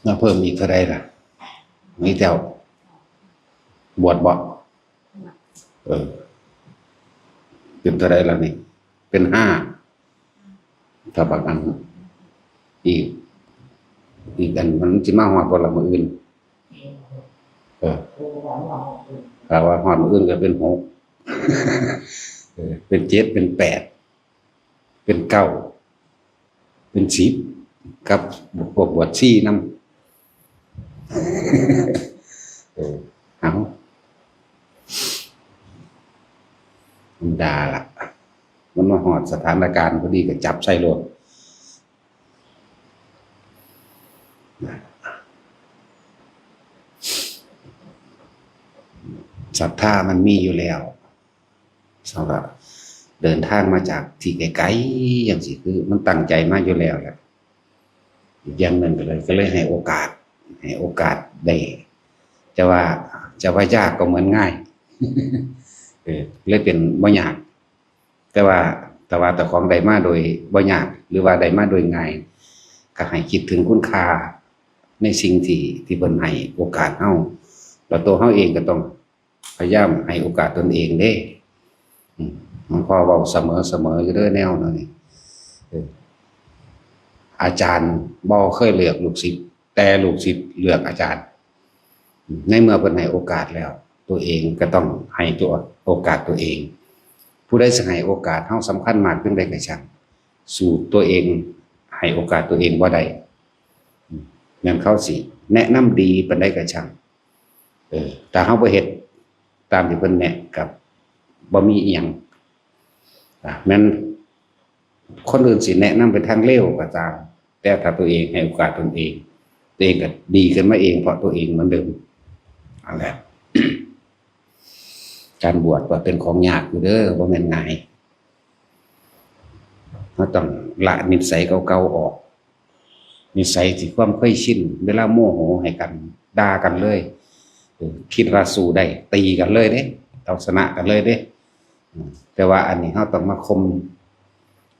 ມາເພີ່ມອີກເທົ່າໃດລະ? ມີແຕ່ບວດບໍ່? ເອີ ເປັນເທົ່າໃດລະນີ້? ເປັນຫ້າ. ຖ້າບັກອັນ ອີກ ອີກອັນ ມັນຊິມາຮອດບໍ່ລະມື້ອື່ນ? ເອີ ຖ້າວ່າຮອດມື້ອື່ນກໍເປັນຫົກ ເອີ ເປັນເຈັດ ເປັນແປດ ເປັນເກົ້າ ເປັນສິບ ກັບພວກບວດຊີນຳ. ເອີ ເອົາ ທຳມະດາລະ ມັນມາຮອດສະຖານະການພໍດີກໍຈັບໃສ່ໂລດ. ສັດທາມັນມີຢູ່ແລ້ວ. ເຮົາກໍເດີນທາງມາຈາກທີ່ໄກໆ ຈັ່ງຊີ້ ຄືມັນຕັ້ງໃຈມາຢູ່ແລ້ວແຫຼະ. ອີກຢ່າງໜຶ່ງກໍເລີຍ ກໍເລີຍໃຫ້ໂອກາດ ໃຫ້ໂອກາດໄດ້ ຈະວ່າ ຈະວ່າຍາກກໍເໝືອນງ່າຍ ເອີ ເລີຍເປັນບໍ່ຍາກ. ແຕ່ວ່າ ແຕ່ວ່າເຈົ້າຂອງໄດ້ມາໂດຍບໍ່ຍາກ ຫຼືວ່າໄດ້ມາໂດຍງ່າຍ ກໍໃຫ້ຄິດເຖິງຄຸນຄ່າໃນສິ່ງທີ່ ທີ່ເພິ່ນໃຫ້ໂອກາດເຮົາ ແລ້ວຕົວເຮົາເອງກໍຕ້ອງ ພະຍາຍາມໃຫ້ໂອກາດຕົນເອງເດ້. ອືມ ຫຼວງພໍ່ເວົ້າສະເໝີໆຢູ່ເດີແນວນີ້. ເອີ ອາຈານບໍ່ເຄີຍເລືອກລູກສິດ, ແຕ່ລູກສິດເລືອກອາຈານ. ໃນເມື່ອເພິ່ນໃຫ້ໂອກາດແລ້ວ, ຕົວເອງກໍຕ້ອງໃຫ້ຕົວ ໂອກາດຕົວເອງ. ຜູ້ໃດຊິໃຫ້ໂອກາດເຮົາສຳຄັນມາກຈັ່ງໃດກໍຊ່າງ, ສູ້ຕົວເອງໃຫ້ໂອກາດຕົວເອງບໍ່ໄດ້. ແມ່ນເຂົາຊິແນະນຳດີປານໃດກໍຊ່າງ, ເອີ ຖ້າເຮົາບໍ່ເຮັດຕາມທີ່ເພິ່ນແນະ ກໍບໍ່ມີອີ່ຫຍັງ. ອາ ແມ່ນຄົນອື່ນຊິແນະນຳໄປທາງເລວກໍຕາມ, ແຕ່ຖ້າຕົວເອງໃຫ້ໂອກາດຕົນເອງ, ຕົວເອງກໍດີຂຶ້ນມາເອງເພາະຕົວເອງເໝືອນເດີມ. ອັນແຫຼະ ການບວດກໍເປັນຂອງຍາກຢູ່ເດີ, ບໍ່ແມ່ນງ່າຍ. ເຮົາຕ້ອງລະນິດໄສເກົ່າໆອອກ, ນິດໄສທີ່ຄວາມເຄີຍຊິນ, ເວລາໂມໂຫໃຫ້ກັນ, ດ່າກັນເລີຍ, ເອີ ຄິດວ່າສູ້ໄດ້, ຕີກັນເລີຍເດ້, ເອົາຊະນະກັນເລີຍເດ້. ອືມ ແຕ່ວ່າອັນນີ້ເຮົາຕ້ອງມາຂົ່ມ,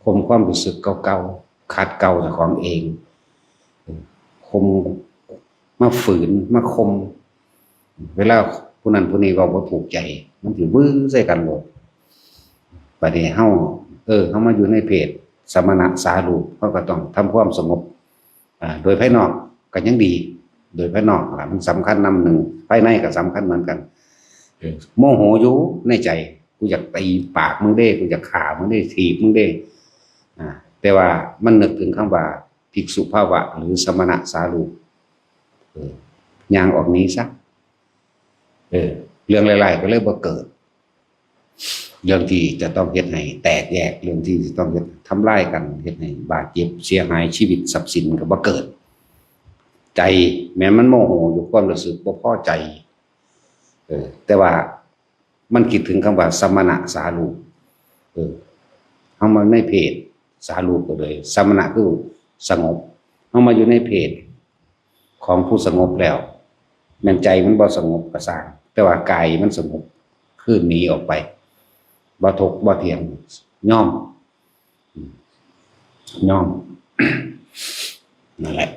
ຂົ່ມຄວາມຮູ້ສຶກເກົ່າໆ, ຂັດເກົາເຈົ້າຂອງເອງ, ເອີ ຂົ່ມ ມາຝືນ ມາຂົ່ມ, ເວລາຜູ້ນັ້ນຜູ້ນີ້ເວົ້າບໍ່ຖືກໃຈ ມັນຊິວືໃສ່ກັນໂລດ. ບັດນີ້ເຮົາ ເອີ ເຮົາມາຢູ່ໃນເພດສະມະນະສາລູບ, ເຮົາກໍຕ້ອງທຳຄວາມສະຫງົບ ອາ ໂດຍພາຍນອກກໍຍັງດີ, ໂດຍພາຍນອກລະມັນສຳຄັນນຳໜຶ່ງ, ພາຍໃນກໍສຳຄັນເໝືອນກັນ. ເອີ ໂມໂຫຢູ່ໃນໃຈ, ກູຢາກຕີປາກມຶງເດ້, ກູຢາກຂ້າມຶງເດ້, ຖີບມຶງເດ້. ອາ ແຕ່ວ່າມັນນຶກເຖິງຄຳວ່າ ພິກສຸພາວະ ຫຼື ສະມະນະສາລູບ ເອີ ຍ່າງອອກໜີຊະ. ເອີ ເລື່ອງຫຼາຍໆກໍເລີຍບໍ່ເກີດ, ເລື່ອງທີ່ຈະຕ້ອງເຮັດໃຫ້ແຕກແຍກ, ເລື່ອງທີ່ຈະຕ້ອງເຮັດທຳລາຍກັນ, ເຮັດໃຫ້ບາດເຈັບເສຍຫາຍ, ຊີວິດຊັບສິນກໍບໍ່ເກີດ. ໃຈແມ່ນມັນໂມໂຫຢູ່, ຄວາມຮູ້ສຶກບໍ່ພໍໃຈ, ເອີ ແຕ່ວ່າ ມັນຄິດເຖິງຄຳວ່າສະມະນະສາລູບ. ເອີ ເຮົາມາໃນເພດສາລູບກໍເລີຍ, ສະມະນະຄືສະຫງົບ, ເຮົາມາຢູ່ໃນເພດຂອງຜູ້ສະຫງົບແລ້ວ, ແມ່ນໃຈມັນບໍ່ສະຫງົບກໍຊ່າງ, ແຕ່ວ່າກາຍມັນສະຫງົບ, ຄືໜີອອກໄປ, ບໍ່ທົກບໍ່ຖຽງ, ຍອມ. ອືມ ຍອມ ນັ້ນແຫຼະ.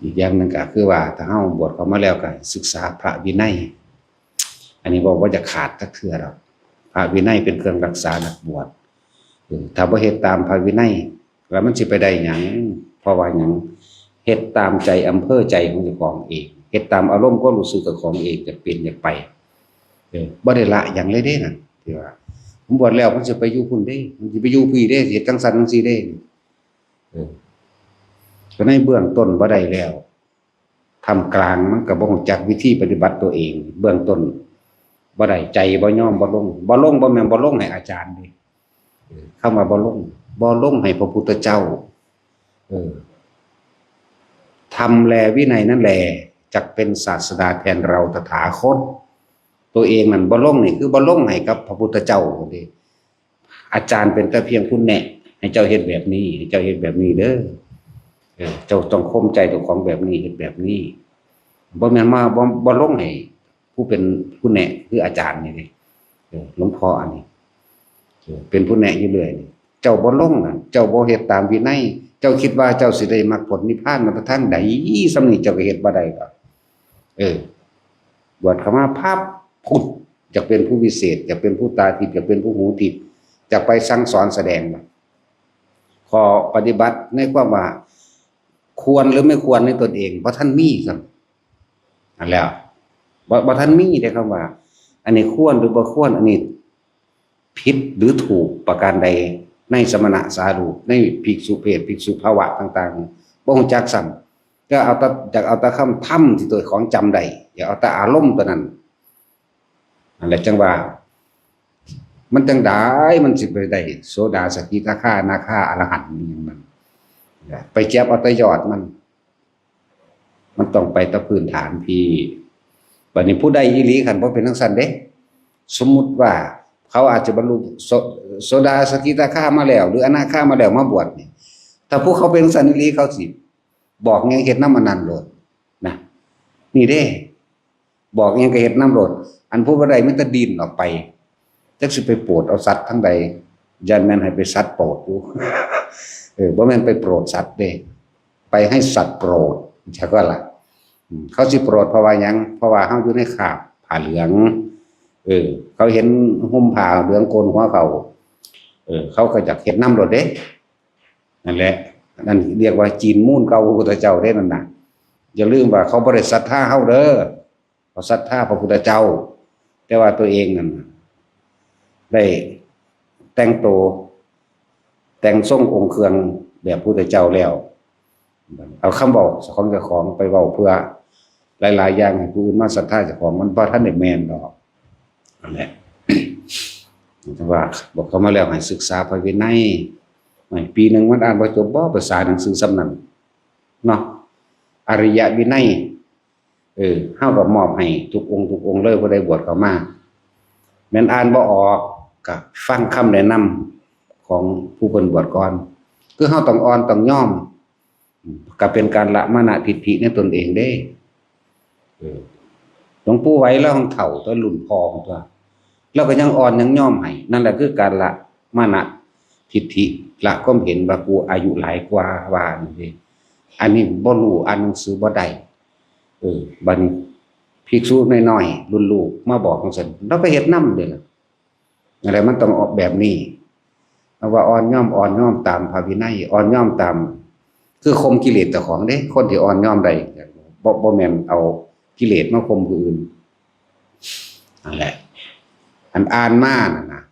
ອີກຢ່າງໜຶ່ງກໍຄືວ່າ ຖ້າເຮົາບວດເຂົ້າມາແລ້ວ ກໍໃຫ້ສຶກສາພະວິໄນ. ອັນນີ້ເວົ້າບໍ່ຢາກຂາດຈັກເທື່ອດອກ, ພະວິໄນເປັນເຄື່ອງຮັກສານັກບວດ. ເອີ ຖ້າບໍ່ເຮັດຕາມພະວິໄນ ແລ້ວມັນຊິໄປໄດ້ຫຍັງ? ເພາະວ່າຫຍັງ? ເຮັດຕາມໃຈອຳເພີໃຈຂອງເຈົ້າຂອງເອງ, ເຮັດຕາມອາລົມຄວາມຮູ້ສຶກເຈົ້າຂອງເອງ, ຢາກເປັນຢາກໄປ. ເອີ ບໍ່ໄດ້ລະຫຍັງເລີຍເດ້ນັ້ນ, ທີ່ວ່າ ຜົມບວດແລ້ວ ມັນຊິໄປຢູ່ພຸ້ນເດ້, ມັນຊິໄປຢູ່ພີ້ເດ້, ຊິເຮັດຈັ່ງຊັ້ນຈັ່ງຊີ້ເດ້. ເອີ ກໍໃນເບື້ອງຕົ້ນບໍ່ໄດ້ແລ້ວ, ທ່າມກາງມັນກໍບໍ່ຮູ້ຈັກວິທີປະຕິບັດຕົວເອງ, ເບື້ອງຕົ້ນບໍ່ໄດ້, ໃຈບໍ່ຍອມ, ບໍ່ລົງ, ບໍ່ລົງບໍ່ແມ່ນບໍ່ລົງໃຫ້ອາຈານເດ້. ເອີ ຄຳວ່າບໍ່ລົງ, ບໍ່ລົງໃຫ້ພະພຸດທະເຈົ້າ. ເອີ ທຳແລວິໄນນັ້ນແລ ຈັກເປັນສາດສະດາແທນເຮົາຕະຖາຄົດ. ຕົວເອງນັ້ນບໍ່ລົງນີ້ ຄືບໍ່ລົງໃຫ້ກັບພະພຸດທະເຈົ້າພຸ້ນເດ້. ອາຈານເປັນແຕ່ພຽງຜູ້ແນະ ໃຫ້ເຈົ້າເຮັດແບບນີ້, ໃຫ້ເຈົ້າເຮັດແບບນີ້ເດີ. ເອີ ເຈົ້າຕ້ອງຂົ່ມໃຈເຈົ້າຂອງແບບນີ້, ເຮັດແບບນີ້. ບໍ່ແມ່ນມາ ບໍ່ ບໍ່ລົງໃຫ້ ຜູ້ເປັນຜູ້ແນະຄືອາຈານນີ້ເດ້, ເອີ ຫຼວງພໍ່ອັນນີ້, ເອີ ເປັນຜູ້ແນະຢູ່ເລື້ອຍນີ້. ເຈົ້າບໍ່ລົງນັ້ນ, ເຈົ້າບໍ່ເຮັດຕາມວິໄນ, ເຈົ້າຄິດວ່າເຈົ້າຊິໄດ້ມັກຜົນນິບພານມາແຕ່ທາງໃດ? ສ່ຳນີ້ເຈົ້າກໍເຮັດບໍ່ໄດ້ດອກ. ເອີ ບວດເຂົ້າມາພັບ ພຸ້ນ ຢາກເປັນຜູ້ວິເສດ, ຢາກເປັນຜູ້ຕາທິບ, ຢາກເປັນຜູ້ຫູທິບ, ຢາກໄປສັ່ງສອນສະແດງ. ຂໍ້ປະຕິບັດໃນຄວາມວ່າຄວນຫຼືໄມ່ຄວນໃນຕົນເອງບໍ່ທັນມີຊ້ຳ. ອັນແລ້ວ ບໍ່ ບໍ່ທັນມີເດ້ ຄຳວ່າອັນນີ້ຄວນຫຼືບໍ່ຄວນ, ອັນນີ້ຜິດຫຼືຖືກປະການໃດ ໃນສະມະນະສາລູກ, ໃນພິກສຸເພດ, ພິກສຸພາວະຕ່າງໆ ບໍ່ຮູ້ຈັກຊ້ຳ. ກໍເອົາແຕ່ ຢາກເອົາແຕ່ຄຳທຳທີ່ຕົວຂອງຈຳໄດ້, ຢາກເອົາແຕ່ອາລົມຕົວນັ້ນ. ນັ້ນແຫຼະ ຈັ່ງວ່າມັນຈັ່ງໃດ ມັນຊິໄປໄດ້ໂສດາ ສະກິທາຄາ ອະນາຄາ ອະລະຫັນ ອີ່ຫຍັງນັ້ນ, ໄປຈັບເອົາແຕ່ຍອດມັນ. ມັນຕ້ອງໄປແຕ່ພື້ນຖານພີ້. ບັດນີ້ຜູ້ໃດອີ່ຫຼີ ຄັນບໍ່ເປັນຈັ່ງຊັ້ນເດ້, ສົມມຸດວ່າເຂົາອາດຈະບັນລຸໂສ ໂສດາ ສະກິທາຄາມາແລ້ວ ຫຼື ອະນາຄາມາແລ້ວ ມາບວດນີ້, ຖ້າພວກເຂົາເປັນຈັ່ງຊັ້ນອີ່ຫຼີ ເຂົາຊິບອກຫຍັງເຮັດນຳອັນນັ້ນໂລດນະ. ນີ້ເດ້ ບອກຫຍັງກໍເຮັດນຳໂລດ. ອັນຜູ້ບໍ່ໄດ້ມີແຕ່ດີ້ນອອກໄປ, ຈັກຊິໄປໂປດເອົາສັດທາງໃດ, ຢ້ານແມ່ນໃຫ້ໄປສັດໂປດຢູ່. ເອີ ບໍ່ແມ່ນໄປໂປດສັດເດ້, ໄປໃຫ້ສັດໂກຣດ ຈັກວ່າລະ. ອືມ ເຂົາຊິໂກຣດເພາະວ່າຫຍັງ? ເພາະວ່າເຮົາຢູ່ໃນຄາບຜ້າເຫຼືອງ. ເອີ ເຂົາເຫັນຫົ່ມຜ້າເຫຼືອງໂກນຫົວເຂົາ, ເອີ ເຂົາກໍຢາກເຮັດນຳໂລດເດ້. ນັ້ນແຫຼະ ອັນນັ້ນຮຽກວ່າຈີນມູນເກົ່າພະພຸດທະເຈົ້າເດ້ນັ້ນນະ. ຢ່າລືມວ່າເຂົາບໍ່ໄດ້ສັດທາເຮົາເດີ. ເຂົາສັດທາພະພຸດທະເຈົ້າ, ແຕ່ວ່າຕົວເອງນັ້ນໄດ້ແຕ່ງໂຕ ແຕ່ງຊົງອົງເຄື່ອງແບບພຸດທະເຈົ້າແລ້ວ, ເອົາຄຳເວົ້າຂອງເຈົ້າຂອງໄປເວົ້າເພື່ອຫຼາຍໆຢ່າງໃຫ້ຜູ້ອື່ນມາສັດທາເຈົ້າຂອງ, ມັນບໍ່ທັນໄດ້ແມ່ນດອກ. ນັ້ນແຫຼະ ແຕ່ວ່າບອກເຂົາມາແລ້ວໃຫ້ສຶກສາພະວິໄນ, ໂອ້ຍ ປີໜຶ່ງມັນອ່ານບໍ່ຈົບບໍ ພາສາໜັງສືສ່ຳນັ້ນເນາະ. ອະລິຍະວິໄນ ເອີ ເຮົາກໍມອບໃຫ້ທຸກອົງທຸກອົງເລີຍ ຜູ້ໃດບວດເຂົ້າມາ. ແມ່ນອ່ານບໍ່ອອກ ກໍຟັງຄຳແນະນຳຂອງຜູ້ເພິ່ນບວດກ່ອນ. ຄືເຮົາຕ້ອງອ່ອນຕ້ອງຍອມ, ກໍເປັນການລະມານະທິດຖິໃນຕົນເອງເດ້. ເອີ ຫຼວງปู่ໄຫວລາວເຖົ້າ ແຕ່ລຸ້ນພໍ່ຕົວະ, ລາວກໍຍັງອ່ອນຍັງຍອມໃຫ້. ນັ້ນແຫຼະຄືການລະມານະທິດຖິ, ລະຄວາມເຫັນວ່າກູອາຍຸຫຼາຍກວ່າ ວ່າຈັ່ງຊີ້. ອັນນີ້ບໍ່ຮູ້ ອ່ານໜັງສືບໍ່ໄດ້. ເອີ ບັດນີ້ພິກສຸນ້ອຍໆ ລຸ້ນລູກມາບອກຈັ່ງຊັ້ນ ລາວກໍເຮັດນຳເດ້ລະ. ນັ້ນແຫຼະ ມັນຕ້ອງອອກແບບນີ້. ເຮົາວ່າອ່ອນຍອມ, ອ່ອນຍອມຕາມພະວິໄນ, ອ່ອນຍອມຕາມ ຄືຂົ່ມກິເລດເຈົ້າຂອງເດ້. ຄົນທີ່ອ່ອນຍອມໄດ້ ບໍ່ ບໍ່ແມ່ນເອົາກິເລດມາຂົ່ມຜູ້ອື່ນ. ນັ້ນແຫຼະ ອັນອ່ານມານັ້ນນະ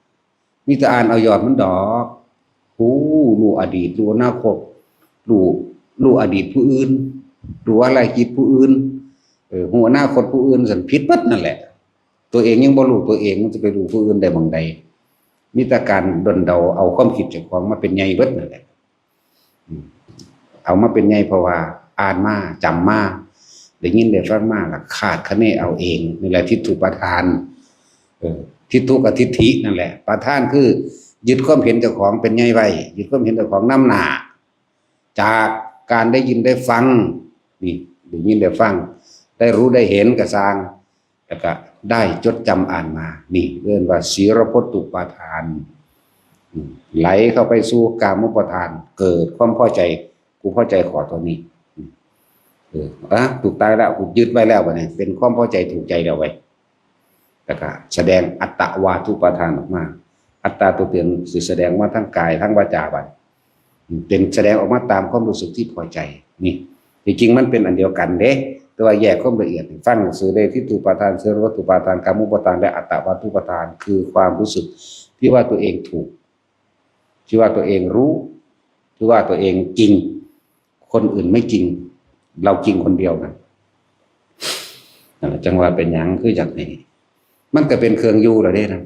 ມີແຕ່ອ່ານເອົາຍອດມັນດອກ. ຮູ້ ຮູ້ອະດີດ, ຮູ້ອະນາຄົດ, ຮູ້ ຮູ້ອະດີດຜູ້ອື່ນ, ຮູ້ວາລະກິດຜູ້ອື່ນ, ເອີ ຮູ້ອະນາຄົດຜູ້ອື່ນ, ຊັ້ນຜິດເບິດນັ້ນແຫຼະ. ຕົວເອງຍັງບໍ່ຮູ້ຕົວເອງ, ມັນຈະໄປຮູ້ຜູ້ອື່ນໄດ້ໝ່ອງໃດ? ມີແຕ່ການດົນເດົາເອົາຄວາມຄິດເຈົ້າຂອງມາເປັນໃຫຍ່ເບິດນັ້ນແຫຼະ. ອືມ ເອົາມາເປັນໃຫຍ່ ເພາະວ່າອ່ານມາ, ຈຳມາ, ໄດ້ຍິນໄດ້ຟັງມາ ລະຄາດຄະເນເອົາເອງ. ນີ້ແຫຼະທິດຖຸປະທານ. ເອີ ທິດຖຸກໍທິດຖິນັ້ນແຫຼະ. ປະທານຄືຍຶດຄວາມເຫັນເຈົ້າຂອງເປັນໃຫຍ່ໄວ້, ຍຶດຄວາມເຫັນເຈົ້າຂອງນຳໜ້າ. ຈາກການໄດ້ຍິນໄດ້ຟັງ, ນີ້ ໄດ້ຍິນໄດ້ຟັງ, ໄດ້ຮູ້ໄດ້ເຫັນກໍຊ່າງ, ແລ້ວກໍໄດ້ຈົດຈຳອ່ານມາ, ນີ້ເອີ້ນວ່າສີລະພົດຖຸປາທານ. ອືມ ໄຫຼເຂົ້າໄປສູ່ກາມຸປາທານ, ເກີດຄວາມພໍໃຈ, ກູພໍໃຈຂໍຕົວນີ້. ອືມ ເອີ ອະ ຖືກຕ້ອງແລ້ວ, ກູຍຶດໄວ້ແລ້ວ, ບັດນີ້ເປັນຄວາມພໍໃຈ, ຖືກໃຈແລ້ວເວີ້ຍ. ແລ້ວກໍສະແດງອັດຕະວາທຸປາທານອອກມາ. ອັດຕະຕົວຕົນຊິສະແດງມາທາງກາຍ, ທາງວາຈາ, ບັດ ເປັນສະແດງອອກມາຕາມຄວາມຮູ້ສຶກທີ່ພໍໃຈ. ນີ້ ທີ່ຈິງມັນເປັນອັນດຽວກັນເດ້, ແຕ່ວ່າແຍກຄວາມລະອຽດໃຫ້ຟັງຊື່ເດ້. ທິດຖຸປາທານ, ສີລະວັດຖຸປາທານ, ກາມຸປາທານ ແລະ ອັດຕະວັດຖຸປາທານ ຄືຄວາມຮູ້ສຶກທີ່ວ່າຕົວເອງຖືກ, ທີ່ວ່າຕົວເອງຮູ້, ທີ່ວ່າຕົວເອງຈິງ, ຄົນອື່ນໄມ່ຈິງ, ເຮົາຈິງຄົນດຽວ. ນັ້ນ ນັ້ນແຫຼະ ຈັ່ງວ່າເປັນຫຍັງຄືຢາກໃຫ້, ມັນກໍເປັນເຄື່ອງຢູ່ແລ້ວເດ້ນະ.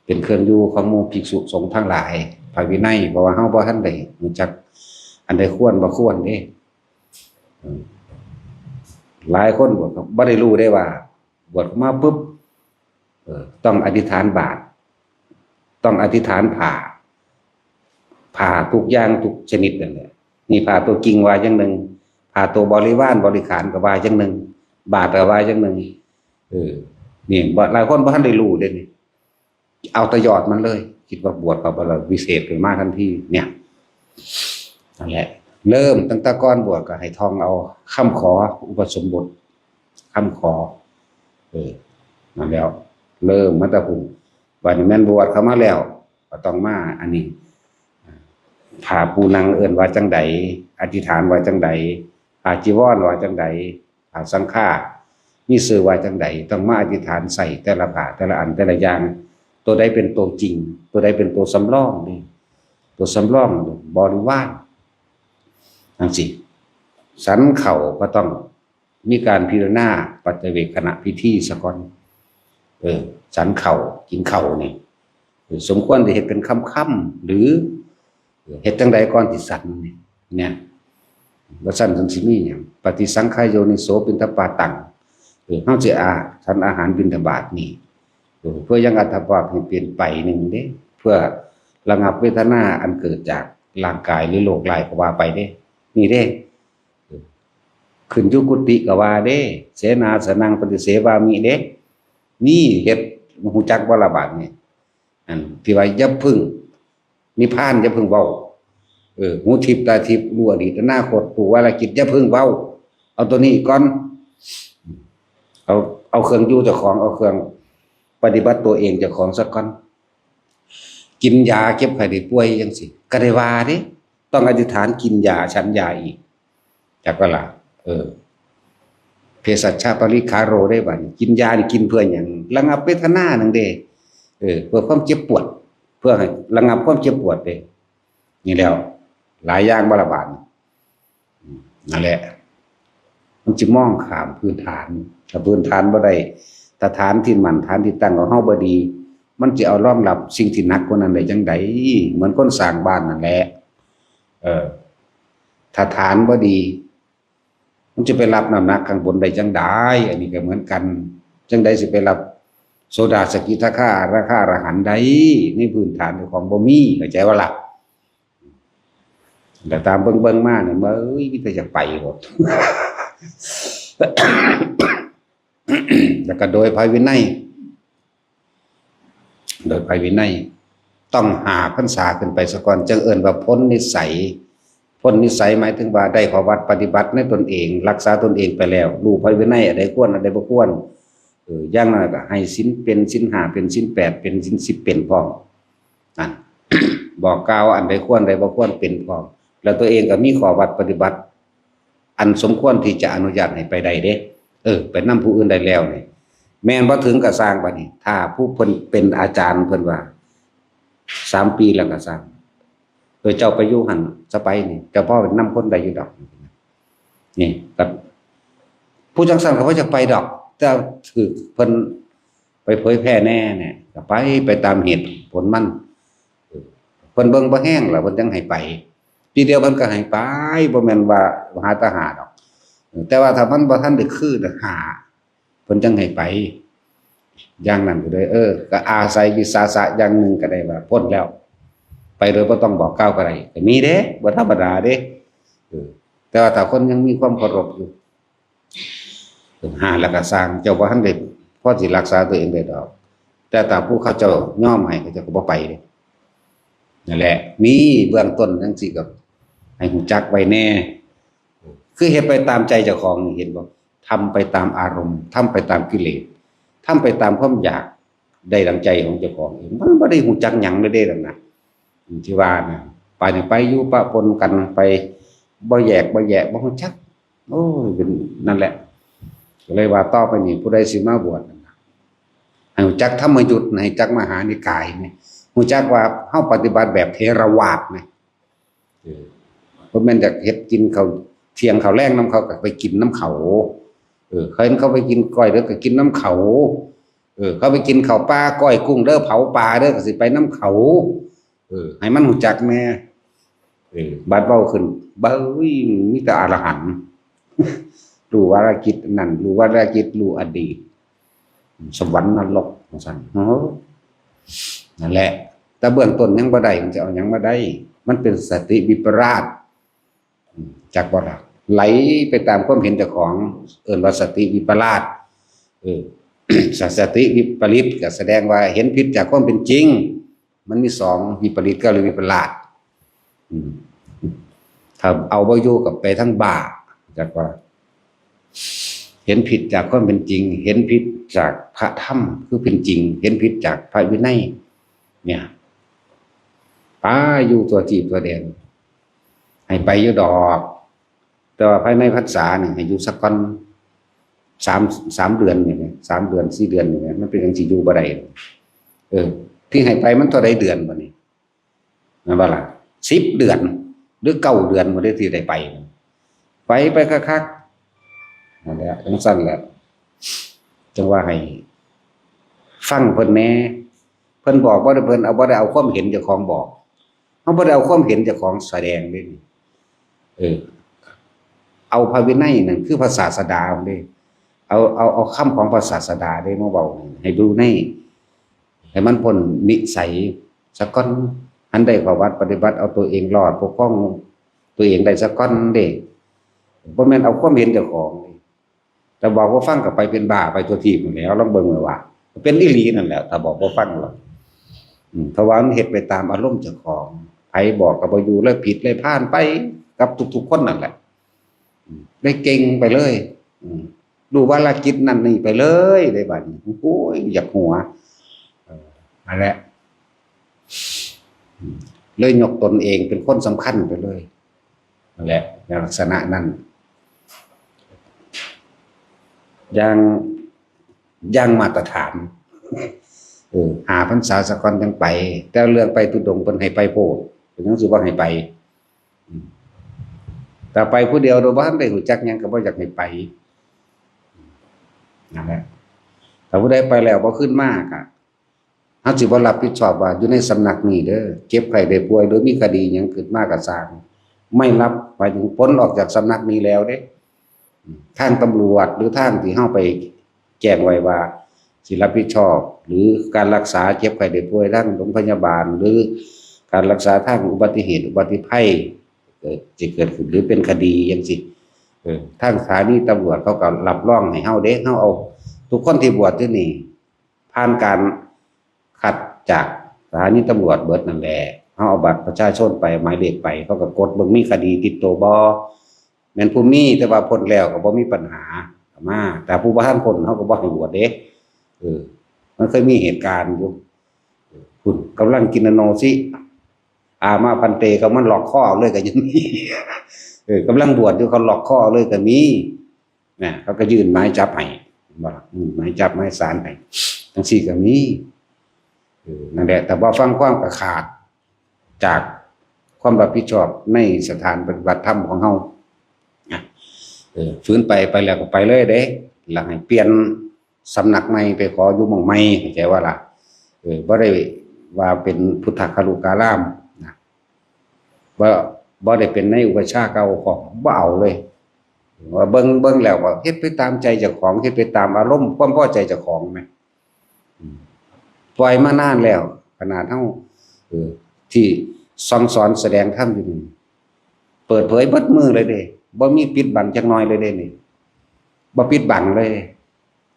ເປັນເຄື່ອງຢູ່ຂອງໝູ່ພິກສຸສົງທັງຫຼາຍ, ພະວິໄນ, ເພາະວ່າເຮົາບໍ່ທັນໄດ້ຮູ້ຈັກອັນໃດຄວນບໍ່ຄວນເດ້. ເອີ ຫຼາຍຄົນບວດກໍບໍ່ໄດ້ຮູ້ເດ້ວ່າ ບວດເຂົ້າມາປຶບ ເອີ ຕ້ອງອະທິຖານບາດ, ຕ້ອງອະທິຖານຜ້າ, ຜ້າທຸກຢ່າງທຸກຊະນິດນັ້ນແຫຼະ. ນີ້ຜ້າຕົວຈິງວ່າຢ່າງໜຶ່ງ, ຜ້າຕົວບໍລິວານບໍລິຂານກໍວ່າຢ່າງໜຶ່ງ, ບາດກໍວ່າຢ່າງໜຶ່ງ. ເອີ ນີ້ ບໍ່ ຫຼາຍຄົນບໍ່ທັນໄດ້ຮູ້ເດ້ນີ້. ເອົາແຕ່ຍອດມັນເລີຍ, ຄິດວ່າບວດເຂົ້າໄປແລ້ວວິເສດຂຶ້ນມາທັນທີ. ເນຍ ນັ້ນແຫຼະ ເລີ່ມຕັ້ງແຕ່ກ່ອນບວດກໍໃຫ້ທ່ອງເອົາຄຳຂໍອຸປະສົມບົດ ຄຳຂໍ ເອີ ນັ້ນແຫຼ້ວ ເລີ່ມມາແຕ່ພຸ້ນ. ບາດນີ້ແມ່ນບວດເຂົ້າມາແລ້ວ ກໍຕ້ອງມາອັນນີ້ ຜ້າປູນັ່ງເອີ້ນວ່າຈັ່ງໃດ? ອະທິຖານວ່າຈັ່ງໃດ? ຜ້າຈີວອນວ່າຈັ່ງໃດ? ຜ້າສັງຄາມີຊື່ວ່າຈັ່ງໃດ? ຕ້ອງມາອະທິຖານໃສ່ແຕ່ລະຜ້າ ແຕ່ລະອັນ ແຕ່ລະຢ່າງ ໂຕໃດເປັນໂຕຈິງ ໂຕໃດເປັນໂຕສຳລອງນີ້ ໂຕສຳລອງ ບໍລິວານ ຈັ່ງຊີ້. ສັນເຂົ້າກໍຕ້ອງ ມີການພິຈາລະນາປັດຈະເວກຂະນະພິທີສາກ່ອນ. ເອີ ສັນເຂົ້າ ກິນເຂົ້ານີ້ ເອີ ສົມຄວນໄດ້ເຮັດເປັນຄຳໆ ຫຼື ເຮັດຈັ່ງໃດກ່ອນຊິສັນນີ້ ແມ່ນ ບໍ່ຊັ້ນຈັ່ງຊິມີຫຍັງ ປະຕິສັງຂາໂຍນິໂສ ບິນທະບາຕັງ ເອີ ເຮົາຊິອາ ສັນອາຫານບິນທະບາດນີ້ ເອີ ເພື່ອຍັງອັດຕະພາບໃຫ້ປ່ຽນໄປໜຶ່ງເດ້ ເພື່ອລະງັບເວທະນາອັນເກີດຈາກຮ່າງກາຍ ຫຼື ໂລກລາຍກໍວ່າໄປເດ້ ນີ້ເດ້. ຂຶ້ນຢູ່ກຸຕິກໍວ່າເດ້ ເສນາສະນັງປະຕິເສວາມິເດ້ ນີ້ເຮັດ ຮູ້ຈັກບໍ່ລະບາດນີ້ ອັນທີ່ວ່າຢ່າເພິ່ງ ນິບພານຢ່າເພິ່ງເວົ້າ ເອີ ຫູທິບຕາທິບ ຮູ້ອະດີດອະນາຄົດ ຮູ້ວາລະກິດ ຢ່າເພິ່ງເວົ້າ ເອົາໂຕນີ້ກ່ອນ ເອົາ ເອົາເຄື່ອງຢູ່ເຈົ້າຂອງ ເອົາເຄື່ອງປະຕິບັດຕົວເອງເຈົ້າຂອງສາກ່ອນ. ກິນຢາເຈັບໄຂ້ໄດ້ປ່ວຍຈັ່ງຊີ້ ກໍໄດ້ວ່າເດ້ ຕ້ອງອະທິຖານກິນຢາ ສັນຢາອີກ ຈັກວ່າລະ ເອີ ເພສັດຊະປະລິຄາໂຣເດ້ ບາດນີ້ກິນຢານີ້ກິນເພື່ອຫຍັງ? ລະງັບເວທະນານັ້ນເດ້ ເອີ ເພື່ອຄວາມເຈັບປວດ ເພື່ອໃຫ້ລະງັບຄວາມເຈັບປວດເດ້. ນີ້ແລ້ວ ຫຼາຍຢ່າງບໍ່ລະບາດນີ້ ອືມ ນັ້ນແຫຼະ ມັນຊິມອງຂ້າມພື້ນຖານ ຖ້າພື້ນຖານບໍ່ໄດ້ ຖ້າຖານທີ່ໝັ້ນ ຖານທີ່ຕັ້ງຂອງເຮົາບໍ່ດີ ມັນຊິເອົາຮອງຮັບສິ່ງທີ່ໜັກກວ່ານັ້ນໄດ້ຈັ່ງໃດ? ເໝືອນຄົນສ້າງບ້ານນັ້ນແຫຼະ ເອີ ຖ້າຖານບໍ່ດີ ມັນຈະໄປຮັບນ້ຳໜັກຂ້າງບົນໄດ້ຈັ່ງໃດ? ອັນນີ້ກໍເໝືອນກັນ ຈັ່ງໃດຊິໄປຮັບໂສດາ ສະກິທາຄາ ອະນາຄາ ອະລະຫັນໄດ້ ໃນພື້ນຖານເຈົ້າຂອງບໍ່ມີ ເຂົ້າໃຈບໍ່ລະ? ແລ້ວຕາມເບິ່ງໆມານີ້ ເອີຍ ມີແຕ່ຢາກໄປໂລດ ແລ້ວກໍໂດຍພະວິໄນ ໂດຍພະວິໄນ ຕ້ອງຫ້າພັນສາຂຶ້ນໄປສາກ່ອນ ຈຶ່ງເອີ້ນວ່າພົ້ນນິໄສ. ພົ້ນນິໄສໝາຍເຖິງວ່າໄດ້ຂໍ້ວັດປະຕິບັດໃນຕົນເອງ ຮັກສາຕົນເອງໄປແລ້ວ ຮູ້ພະວິໄນ ອັນໃດຄວນ ອັນໃດບໍ່ຄວນ ເອີ ຢ່າງໜ້ອຍກໍໃຫ້ສິນເປັນ ສິນຫ້າເປັນ ສິນແປດເປັນ ສິນສິບເປັນພ້ອມ ນັ້ນ ບອກກ່າວອັນໃດຄວນ ອັນໃດບໍ່ຄວນເປັນພ້ອມ ແລ້ວຕົວເອງກໍມີຂໍ້ວັດປະຕິບັດ ອັນສົມຄວນທີ່ຈະອະນຸຍາດໃຫ້ໄປໄດ້ເດ້. ເອີ ໄປນຳຜູ້ອື່ນໄດ້ແລ້ວນີ້ ແມ່ນບໍ່ເຖິງກໍຊ່າງ ບາດນີ້ຖ້າຜູ້ເພິ່ນເປັນອາຈານເພິ່ນວ່າ ສາມປີແລ້ວກໍຊ່າງ ເອີ ເຈົ້າໄປຢູ່ຫັ້ນສະໄປນີ້ ເຈົ້າພໍໄປນຳຄົນໄດ້ຢູ່ດອກ ນີ້ກໍ ຜູ້ຈັ່ງຊັ້ນກໍບໍ່ຢາກໄປດອກ ແຕ່ຖືກເພິ່ນໄປເຜີຍແຜ່ແດ່ແນ່ ກໍໄປ ໄປຕາມເຫດຜົນມັນ ເອີ ເພິ່ນເບິ່ງບໍ່ແຮງລະເພິ່ນຈັ່ງໃຫ້ໄປ ທີດຽວເພິ່ນກໍໃຫ້ໄປ ບໍ່ແມ່ນວ່າຫາແຕ່ຫາດອກ ເອີ ແຕ່ວ່າຖ້າມັນບໍ່ທັນໄດ້ຄືຫາ ເພິ່ນຈັ່ງໃຫ້ໄປ ຢ່າງນັ້ນກໍໄດ້ ເອີ ກໍອາໄສວິສາສະຢ່າງໜຶ່ງກໍໄດ້ວ່າພົ້ນແລ້ວ ໄປໂດຍບໍ່ຕ້ອງບອກກ່າວກໍໄດ້ ກໍມີເດ້ ບໍ່ທຳມະດາເດ້ ເອີ ແຕ່ວ່າຖ້າຄົນຍັງມີຄວາມເຄົາລົບຢູ່ ເອີ ຫາແລ້ວກໍຊ່າງ ເຈົ້າບໍ່ທັນໄດ້ພໍຊິຮັກສາຕົວເອງໄດ້ດອກ ແຕ່ຖ້າຜູ້ເຂົາເຈົ້າຍອມໃຫ້ ເຂົາເຈົ້າກໍບໍ່ໄປເດ້ ນັ້ນແຫຼະ ມີເບື້ອງຕົ້ນຈັ່ງຊີ້ກໍໃຫ້ຮູ້ຈັກໄວ້ແດ່ ຄືເຮັດໄປຕາມໃຈເຈົ້າຂອງນີ້ ເຫັນບໍ່? ທຳໄປຕາມອາລົມ ທຳໄປຕາມກິເລດ ທຳໄປຕາມຄວາມຢາກໄດ້ດັ່ງໃຈຂອງເຈົ້າຂອງເອງ ມັນບໍ່ໄດ້ຮູ້ຈັກຫຍັງເລີຍເດ້ນັ້ນນະ ທີ່ວ່ານະ ໄປນີ້ໄປຢູ່ປະປົນກັນ ໄປບໍ່ແຍກບໍ່ແຍກ ບໍ່ຮູ້ຈັກ ໂອ້ຍ ເປັນ ນັ້ນແຫຼະ ກໍເລີຍວ່າຕໍ່ໄປນີ້ຜູ້ໃດຊິມາບວດນັ້ນນະ ໃຫ້ຮູ້ຈັກທຳມະຍຸດ ໃຫ້ຈັກມະຫານິກາຍນີ້ ຮູ້ຈັກວ່າເຮົາປະຕິບັດແບບເຖລະວາດນະ ເອີ ບໍ່ແມ່ນຢາກເຮັດກິນເຂົ້າທ່ຽງເຂົ້າແລງນຳເຂົາ ກໍໄປກິນນຳເຂົາ ເອີ ເຂົາເຫັນເຂົາໄປກິນກ້ອຍເດີ ກໍກິນນຳເຂົາ ເອີ ເຂົາໄປກິນເຂົ້າປ່າ ກ້ອຍກຸ້ງເດີ ເຜົາປາເດີ ກໍຊິໄປນຳເຂົາ ເອີ ໃຫ້ມັນຮູ້ຈັກແດ່ ເອີ ບາດເວົ້າຂຶ້ນ ບາດ ໂອ້ຍ ມີແຕ່ອະລະຫັນ ຮູ້ວາລະກິດນັ້ນ ຮູ້ວາລະກິດ ຮູ້ອະດີດ ສະຫວັນນະລົກ ວ່າຊັ້ນ ເອີ ນັ້ນແຫຼະ ແຕ່ເບື້ອງຕົ້ນຍັງບໍ່ໄດ້ ມັນຈະເອົາຫຍັງມາໄດ້? ມັນເປັນສະຕິວິປະລາດ ອືມ ຈັກບໍ່ລະ? ໄຫຼໄປຕາມຄວາມເຫັນເຈົ້າຂອງ ເອີ້ນວ່າສະຕິວິປະລາດ ເອີ ສະ ສະຕິວິປະລິດ ກໍສະແດງວ່າເຫັນຜິດຈາກຄວາມເປັນຈິງ ມັນມີສອງ ວິປະລິດກັບວິປະລາດ ອືມ ຖ້າເອົາບໍ່ຢູ່ກໍໄປທາງບ້າ ຈັກວ່າ ເຫັນຜິດຈາກຄວາມເປັນຈິງ ເຫັນຜິດຈາກພະທຳຄືເປັນຈິງ ເຫັນຜິດຈາກພະວິໄນເນຍ ໄປຢູ່ທົ່ວທີບທົ່ວແດນ ໃຫ້ໄປຢູ່ດອກ ແຕ່ວ່າພາຍໃນພັນສານີ້ໃຫ້ຢູ່ສາກ່ອນ ສາມ ສາມເດືອນນີ້ແຫຼະ ສາມເດືອນ ສີ່ເດືອນນີ້ແຫຼະ ມັນເປັນຫຍັງຊິຢູ່ບໍ່ໄດ້ ເອີ ທີ່ໃຫ້ໄປມັນເທົ່າໃດເດືອນບັດນີ້ ແມ່ນບໍ່ລະ ສິບເດືອນ ຫຼື ເກົ້າເດືອນພຸ້ນເດ້ ທີ່ໄດ້ໄປ ໄປ ໄປຄັກໆ ນັ້ນແຫຼະ ຈັ່ງຊັ້ນແຫຼະ ຈັ່ງວ່າໃຫ້ຟັງເພິ່ນແດ່ ເພິ່ນບອກບໍ່ໄດ້ ເພິ່ນເອົາ ບໍ່ໄດ້ເອົາຄວາມເຫັນເຈົ້າຂອງບອກ ເຮົາບໍ່ໄດ້ເອົາຄວາມເຫັນເຈົ້າຂອງສະແດງເດ້ ເອີ ເອົາພະວິໄນນັ້ນຄືພະສາສະດາເດ້ ເອົາ ເອົາ ເອົາຄຳຂອງພະສາສະດາເດ້ມາເວົ້າໃຫ້ດູໃນ ໃຫ້ມັນພົ້ນວິໄສສາກ່ອນ ອັນໃດເຂົ້າວັດປະຕິບັດເອົາຕົວເອງລອດ ປົກຄອງຕົວເອງໄດ້ສາກ່ອນເດ້ ບໍ່ແມ່ນເອົາຄວາມເຫັນເຈົ້າຂອງເດ້ ແຕ່ບອກບໍ່ຟັງກໍໄປເປັນບ້າໄປທົ່ວທີບນັ້ນແຫຼະ ລອງເບິ່ງໄວ້ວ່າ ເປັນອີ່ຫຼີນັ້ນແຫຼະ ຖ້າບອກບໍ່ຟັງລະ ອືມ ເພາະວ່າມັນເຮັດໄປຕາມອາລົມເຈົ້າຂອງ ໃຜບອກກໍບໍ່ຢູ່ ແລ້ວຜິດແລ້ວພານໄປກັບທຸກໆຄົນນັ້ນແຫຼະ ອືມ ໄດ້ເກັ່ງໄປເລີຍ ອືມ ຮູ້ພາລະກິດນັ້ນນີ້ໄປເລີຍເດ້ບາດນີ້ ໂອ້ຍ ຢາກຫົວ ເອີ ນັ້ນແຫຼະ ອືມ ເລີຍຍົກຕົນເອງເປັນຄົນສຳຄັນໄປເລີຍ ນັ້ນແຫຼະ ໃນລັກສະນະນັ້ນ ຢ່າງ ຢ່າງມາດຕະຖານ ເອີ ຫ້າພັນສາສາກ່ອນຈັ່ງໄປ ແຕ່ເລື່ອງໄປທຸດົງເພິ່ນໃຫ້ໄປໂພດ ເພິ່ນຍັງຊິບໍ່ໃຫ້ໄປ ອືມ ຖ້າໄປຜູ້ດຽວໂດຍບໍ່ທັນໄດ້ຮູ້ຈັກຫຍັງກໍບໍ່ຢາກໃຫ້ໄປ ນັ້ນແຫຼະ ຖ້າຜູ້ໃດໄປແລ້ວບໍ່ຄືນມາກໍ ເຮົາຊິບໍ່ຮັບຜິດຊອບວ່າຢູ່ໃນສຳນັກນີ້ເດີ ເຈັບໄຂ້ໄດ້ປ່ວຍ ຫຼື ມີຄະດີຫຍັງຂຶ້ນມາກໍຊ່າງ ໄມ່ຮັບ ໝາຍເຖິງພົ້ນອອກຈາກສຳນັກນີ້ແລ້ວເດ້ ທາງຕຳຫຼວດ ຫຼື ທາງທີ່ເຮົາໄປແຈ້ງໄວ້ວ່າຊິຮັບຜິດຊອບ ຫຼື ການລັກສາເຈັບໄຂ້ໄດ້ປ່ວຍທາງໂຮງພະຍາບານ ຫຼື ການລັກສາທາງອຸບັດຕິເຫດ ອຸບັດຕິໄພ ເກີດ ຊິເກີດຂຶ້ນ ຫຼື ເປັນຄະດີຈັ່ງຊີ້ ເອີ ທາງສະຖານີຕຳຫຼວດເຂົາກໍຮັບຮອງໃຫ້ເຮົາເດ້ ເຮົາເອົາທຸກຄົນທີ່ບວດຢູ່ນີ້ ຜ່ານການຄັດຈາກສະຖານີຕຳຫຼວດເບິດນັ້ນແຫຼະ ເຮົາເອົາບັດປະຊາຊົນໄປ ໝາຍເລກໄປ ເຂົາກໍກົດເບິ່ງ ມີຄະດີຕິດໂຕບໍ່ ແມ່ນຜູ້ມີ ແຕ່ວ່າພົ້ນແລ້ວກໍບໍ່ມີບັນຫາ ມາ ແຕ່ຜູ້ບໍ່ທັນພົ້ນ ເຮົາກໍບໍ່ໃຫ້ບວດເດ້ ເອີ ມັນເຄີຍມີເຫດການຢູ່ ພຸ້ນ ກຳລັງກິນນະໂນຊິ ອາມາພັນເຕ ເຂົາມາລັອກຄໍເອົາເລີຍກໍຍັງມີ ເອີ ກຳລັງບວດຢູ່ ເຂົາລັອກຄໍເອົາເລີຍກໍມີ ນະ ເຂົາກໍຍື່ນໝາຍຈັບໃຫ້ ເຫັນບໍ່ລະ ອືມ ໝາຍຈັບໝາຍສານໃຫ້ ຈັ່ງຊີ້ກໍມີ ເອີ ນັ້ນແຫຼະ ຖ້າບໍ່ຟັງຄວາມກໍຂາດຈາກຄວາມຮັບຜິດຊອບໃນສະຖານປະຕິບັດທຳຂອງເຮົາ ນະ ເອີ ຝືນໄປ ໄປແລ້ວກໍໄປເລີຍເດ້ ແລ້ວໃຫ້ປ່ຽນ ສຳນັກໃໝ່ ໄປຂໍຢູ່ໝ່ອງໃໝ່ ເຂົ້າໃຈບໍ່ລະ ເອີ ບໍ່ໄດ້ວ່າເປັນພຸດທະຄາລຸກາລາມນະ ບໍ່ ບໍ່ໄດ້ເປັນໃນອຸປັດຊາເກົ່າຂອງ ບໍ່ເອົາເລີຍ ວ່າເບິ່ງ ເບິ່ງແລ້ວກໍເຮັດໄປຕາມໃຈເຈົ້າຂອງ ເຮັດໄປຕາມອາລົມຄວາມພໍໃຈເຈົ້າຂອງແໝ່ ອືມ ປ່ອຍມານານແລ້ວ ຂະໜາດເຮົາ ເອີ ທີ່ສັ່ງສອນສະແດງທຳຢູ່ນີ້ ເປີດເຜີຍເບິດມື້ເລີຍເດ້ ບໍ່ມີປິດບັງຈັກໜ້ອຍເລີຍເດ້ນີ້ ບໍ່ປິດບັງເລີຍ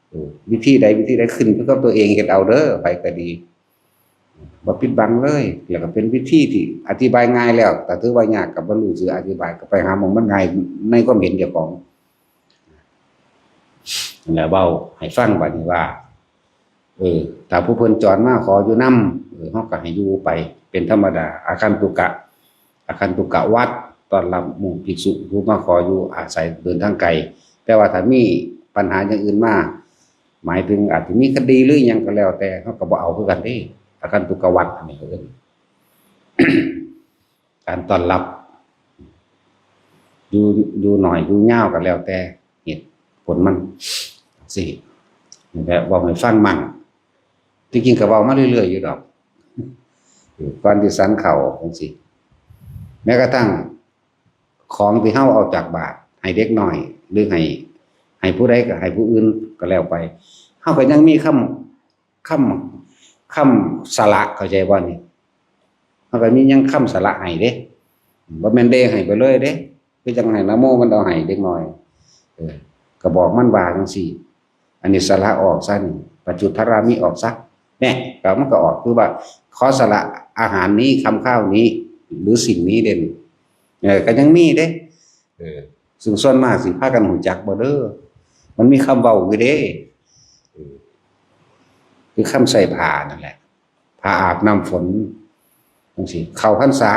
ເອີ ວິທີໃດ ວິທີໃດ ຂຶ້ນຢູ່ກັບຕົວເອງເຮັດເອົາເດີ ໃຜກໍດີ ບໍ່ປິດບັງເລີຍ ແລ້ວກໍເປັນວິທີທີ່ອະທິບາຍງ່າຍແລ້ວ ຖ້າຖືວ່າຍາກກໍບໍ່ຮູ້ຊິອະທິບາຍ ກໍໄປຫາໝ່ອງມັນງ່າຍໃນຄວາມເຫັນເຈົ້າຂອງ ຫັ້ນແຫຼະ ເວົ້າໃຫ້ຟັງບາດນີ້ວ່າ ເອີ ຖ້າຜູ້ເພິ່ນຈອນມາຂໍຢູ່ນຳ ເອີ ເຮົາກໍໃຫ້ຢູ່ໄປເປັນທຳມະດາ ອາຄັນຕຸກະ ອາຄັນຕຸກະວັດ ຕ້ອນຮັບໝູ່ພິກສຸຜູ້ມາຂໍຢູ່ອາໄສເດີນທາງໄກ ແຕ່ວ່າຖ້າມີບັນຫາຢ່າງອື່ນມາ ໝາຍເຖິງອາດຈະມີຄະດີ ຫຼື ຫຍັງກໍແລ້ວແຕ່ ເຮົາກໍບໍ່ເອົາຄືກັນເດ້ ອາຄັນຕຸກະວັດ ອັນນີ້ເອີ້ນ ການຕ້ອນຮັບ ຢູ່ ຢູ່ໜ້ອຍຢູ່ຍາວກໍແລ້ວແຕ່ເຫດຜົນມັນ ຊີ້ ນີ້ແຫຼະ ເວົ້າໃຫ້ຟັງໝັ່ງ ທີ່ຈິງກໍເວົ້າມາເລື້ອຍໆຢູ່ດອກ ກ່ອນທີ່ສັນເຂົ້າຈັ່ງຊີ້ ແມ້ກະທັ້ງຂອງທີ່ເຮົາເອົາຈາກບາດໃຫ້ເດັກນ້ອຍ ຫຼື ໃຫ້ ໃຫ້ຜູ້ໃດກໍໃຫ້ຜູ້ອື່ນກໍແລ້ວໄປ ເຮົາກໍຍັງມີຄຳ ຄຳ ຄຳສະຫຼະ ເຂົ້າໃຈບໍ່ນີ້? ເຮົາກໍມີຍັງຄຳສະຫຼະໃຫ້ເດ້ ບໍ່ແມ່ນເດໃຫ້ໄປເລີຍເດ້ ຄືຈັ່ງໃຫ້ນະໂມມັນເອົາໃຫ້ເດັກນ້ອຍ ເອີ ກໍບອກມັນວ່າຈັ່ງຊີ້ ອັນນີ້ສະຫຼະອອກຊະນີ້ ປັດຈຸດທາຣາມິອອກຊະ ແນ່ ກໍມັນກໍອອກ ຄືວ່າຂໍສະຫຼະອາຫານນີ້ ຄຳຄາວນີ້ ຫຼື ສິ່ງນີ້ເດັ່ນ ເອີ ກໍຍັງມີເດ້ ເອີ ຊຶ່ງສ່ວນມາກຊິພາກັນຮູ້ຈັກບໍ່ເດີ ມັນມີຄຳເວົ້າຢູ່ເດ້ ເອີ ຄືຄຳໃສ່ຜ້ານັ້ນແຫຼະ ຜ້າອາບນ້ຳຝົນ ຈັ່ງຊີ້ ເຂົ້າພັນສາ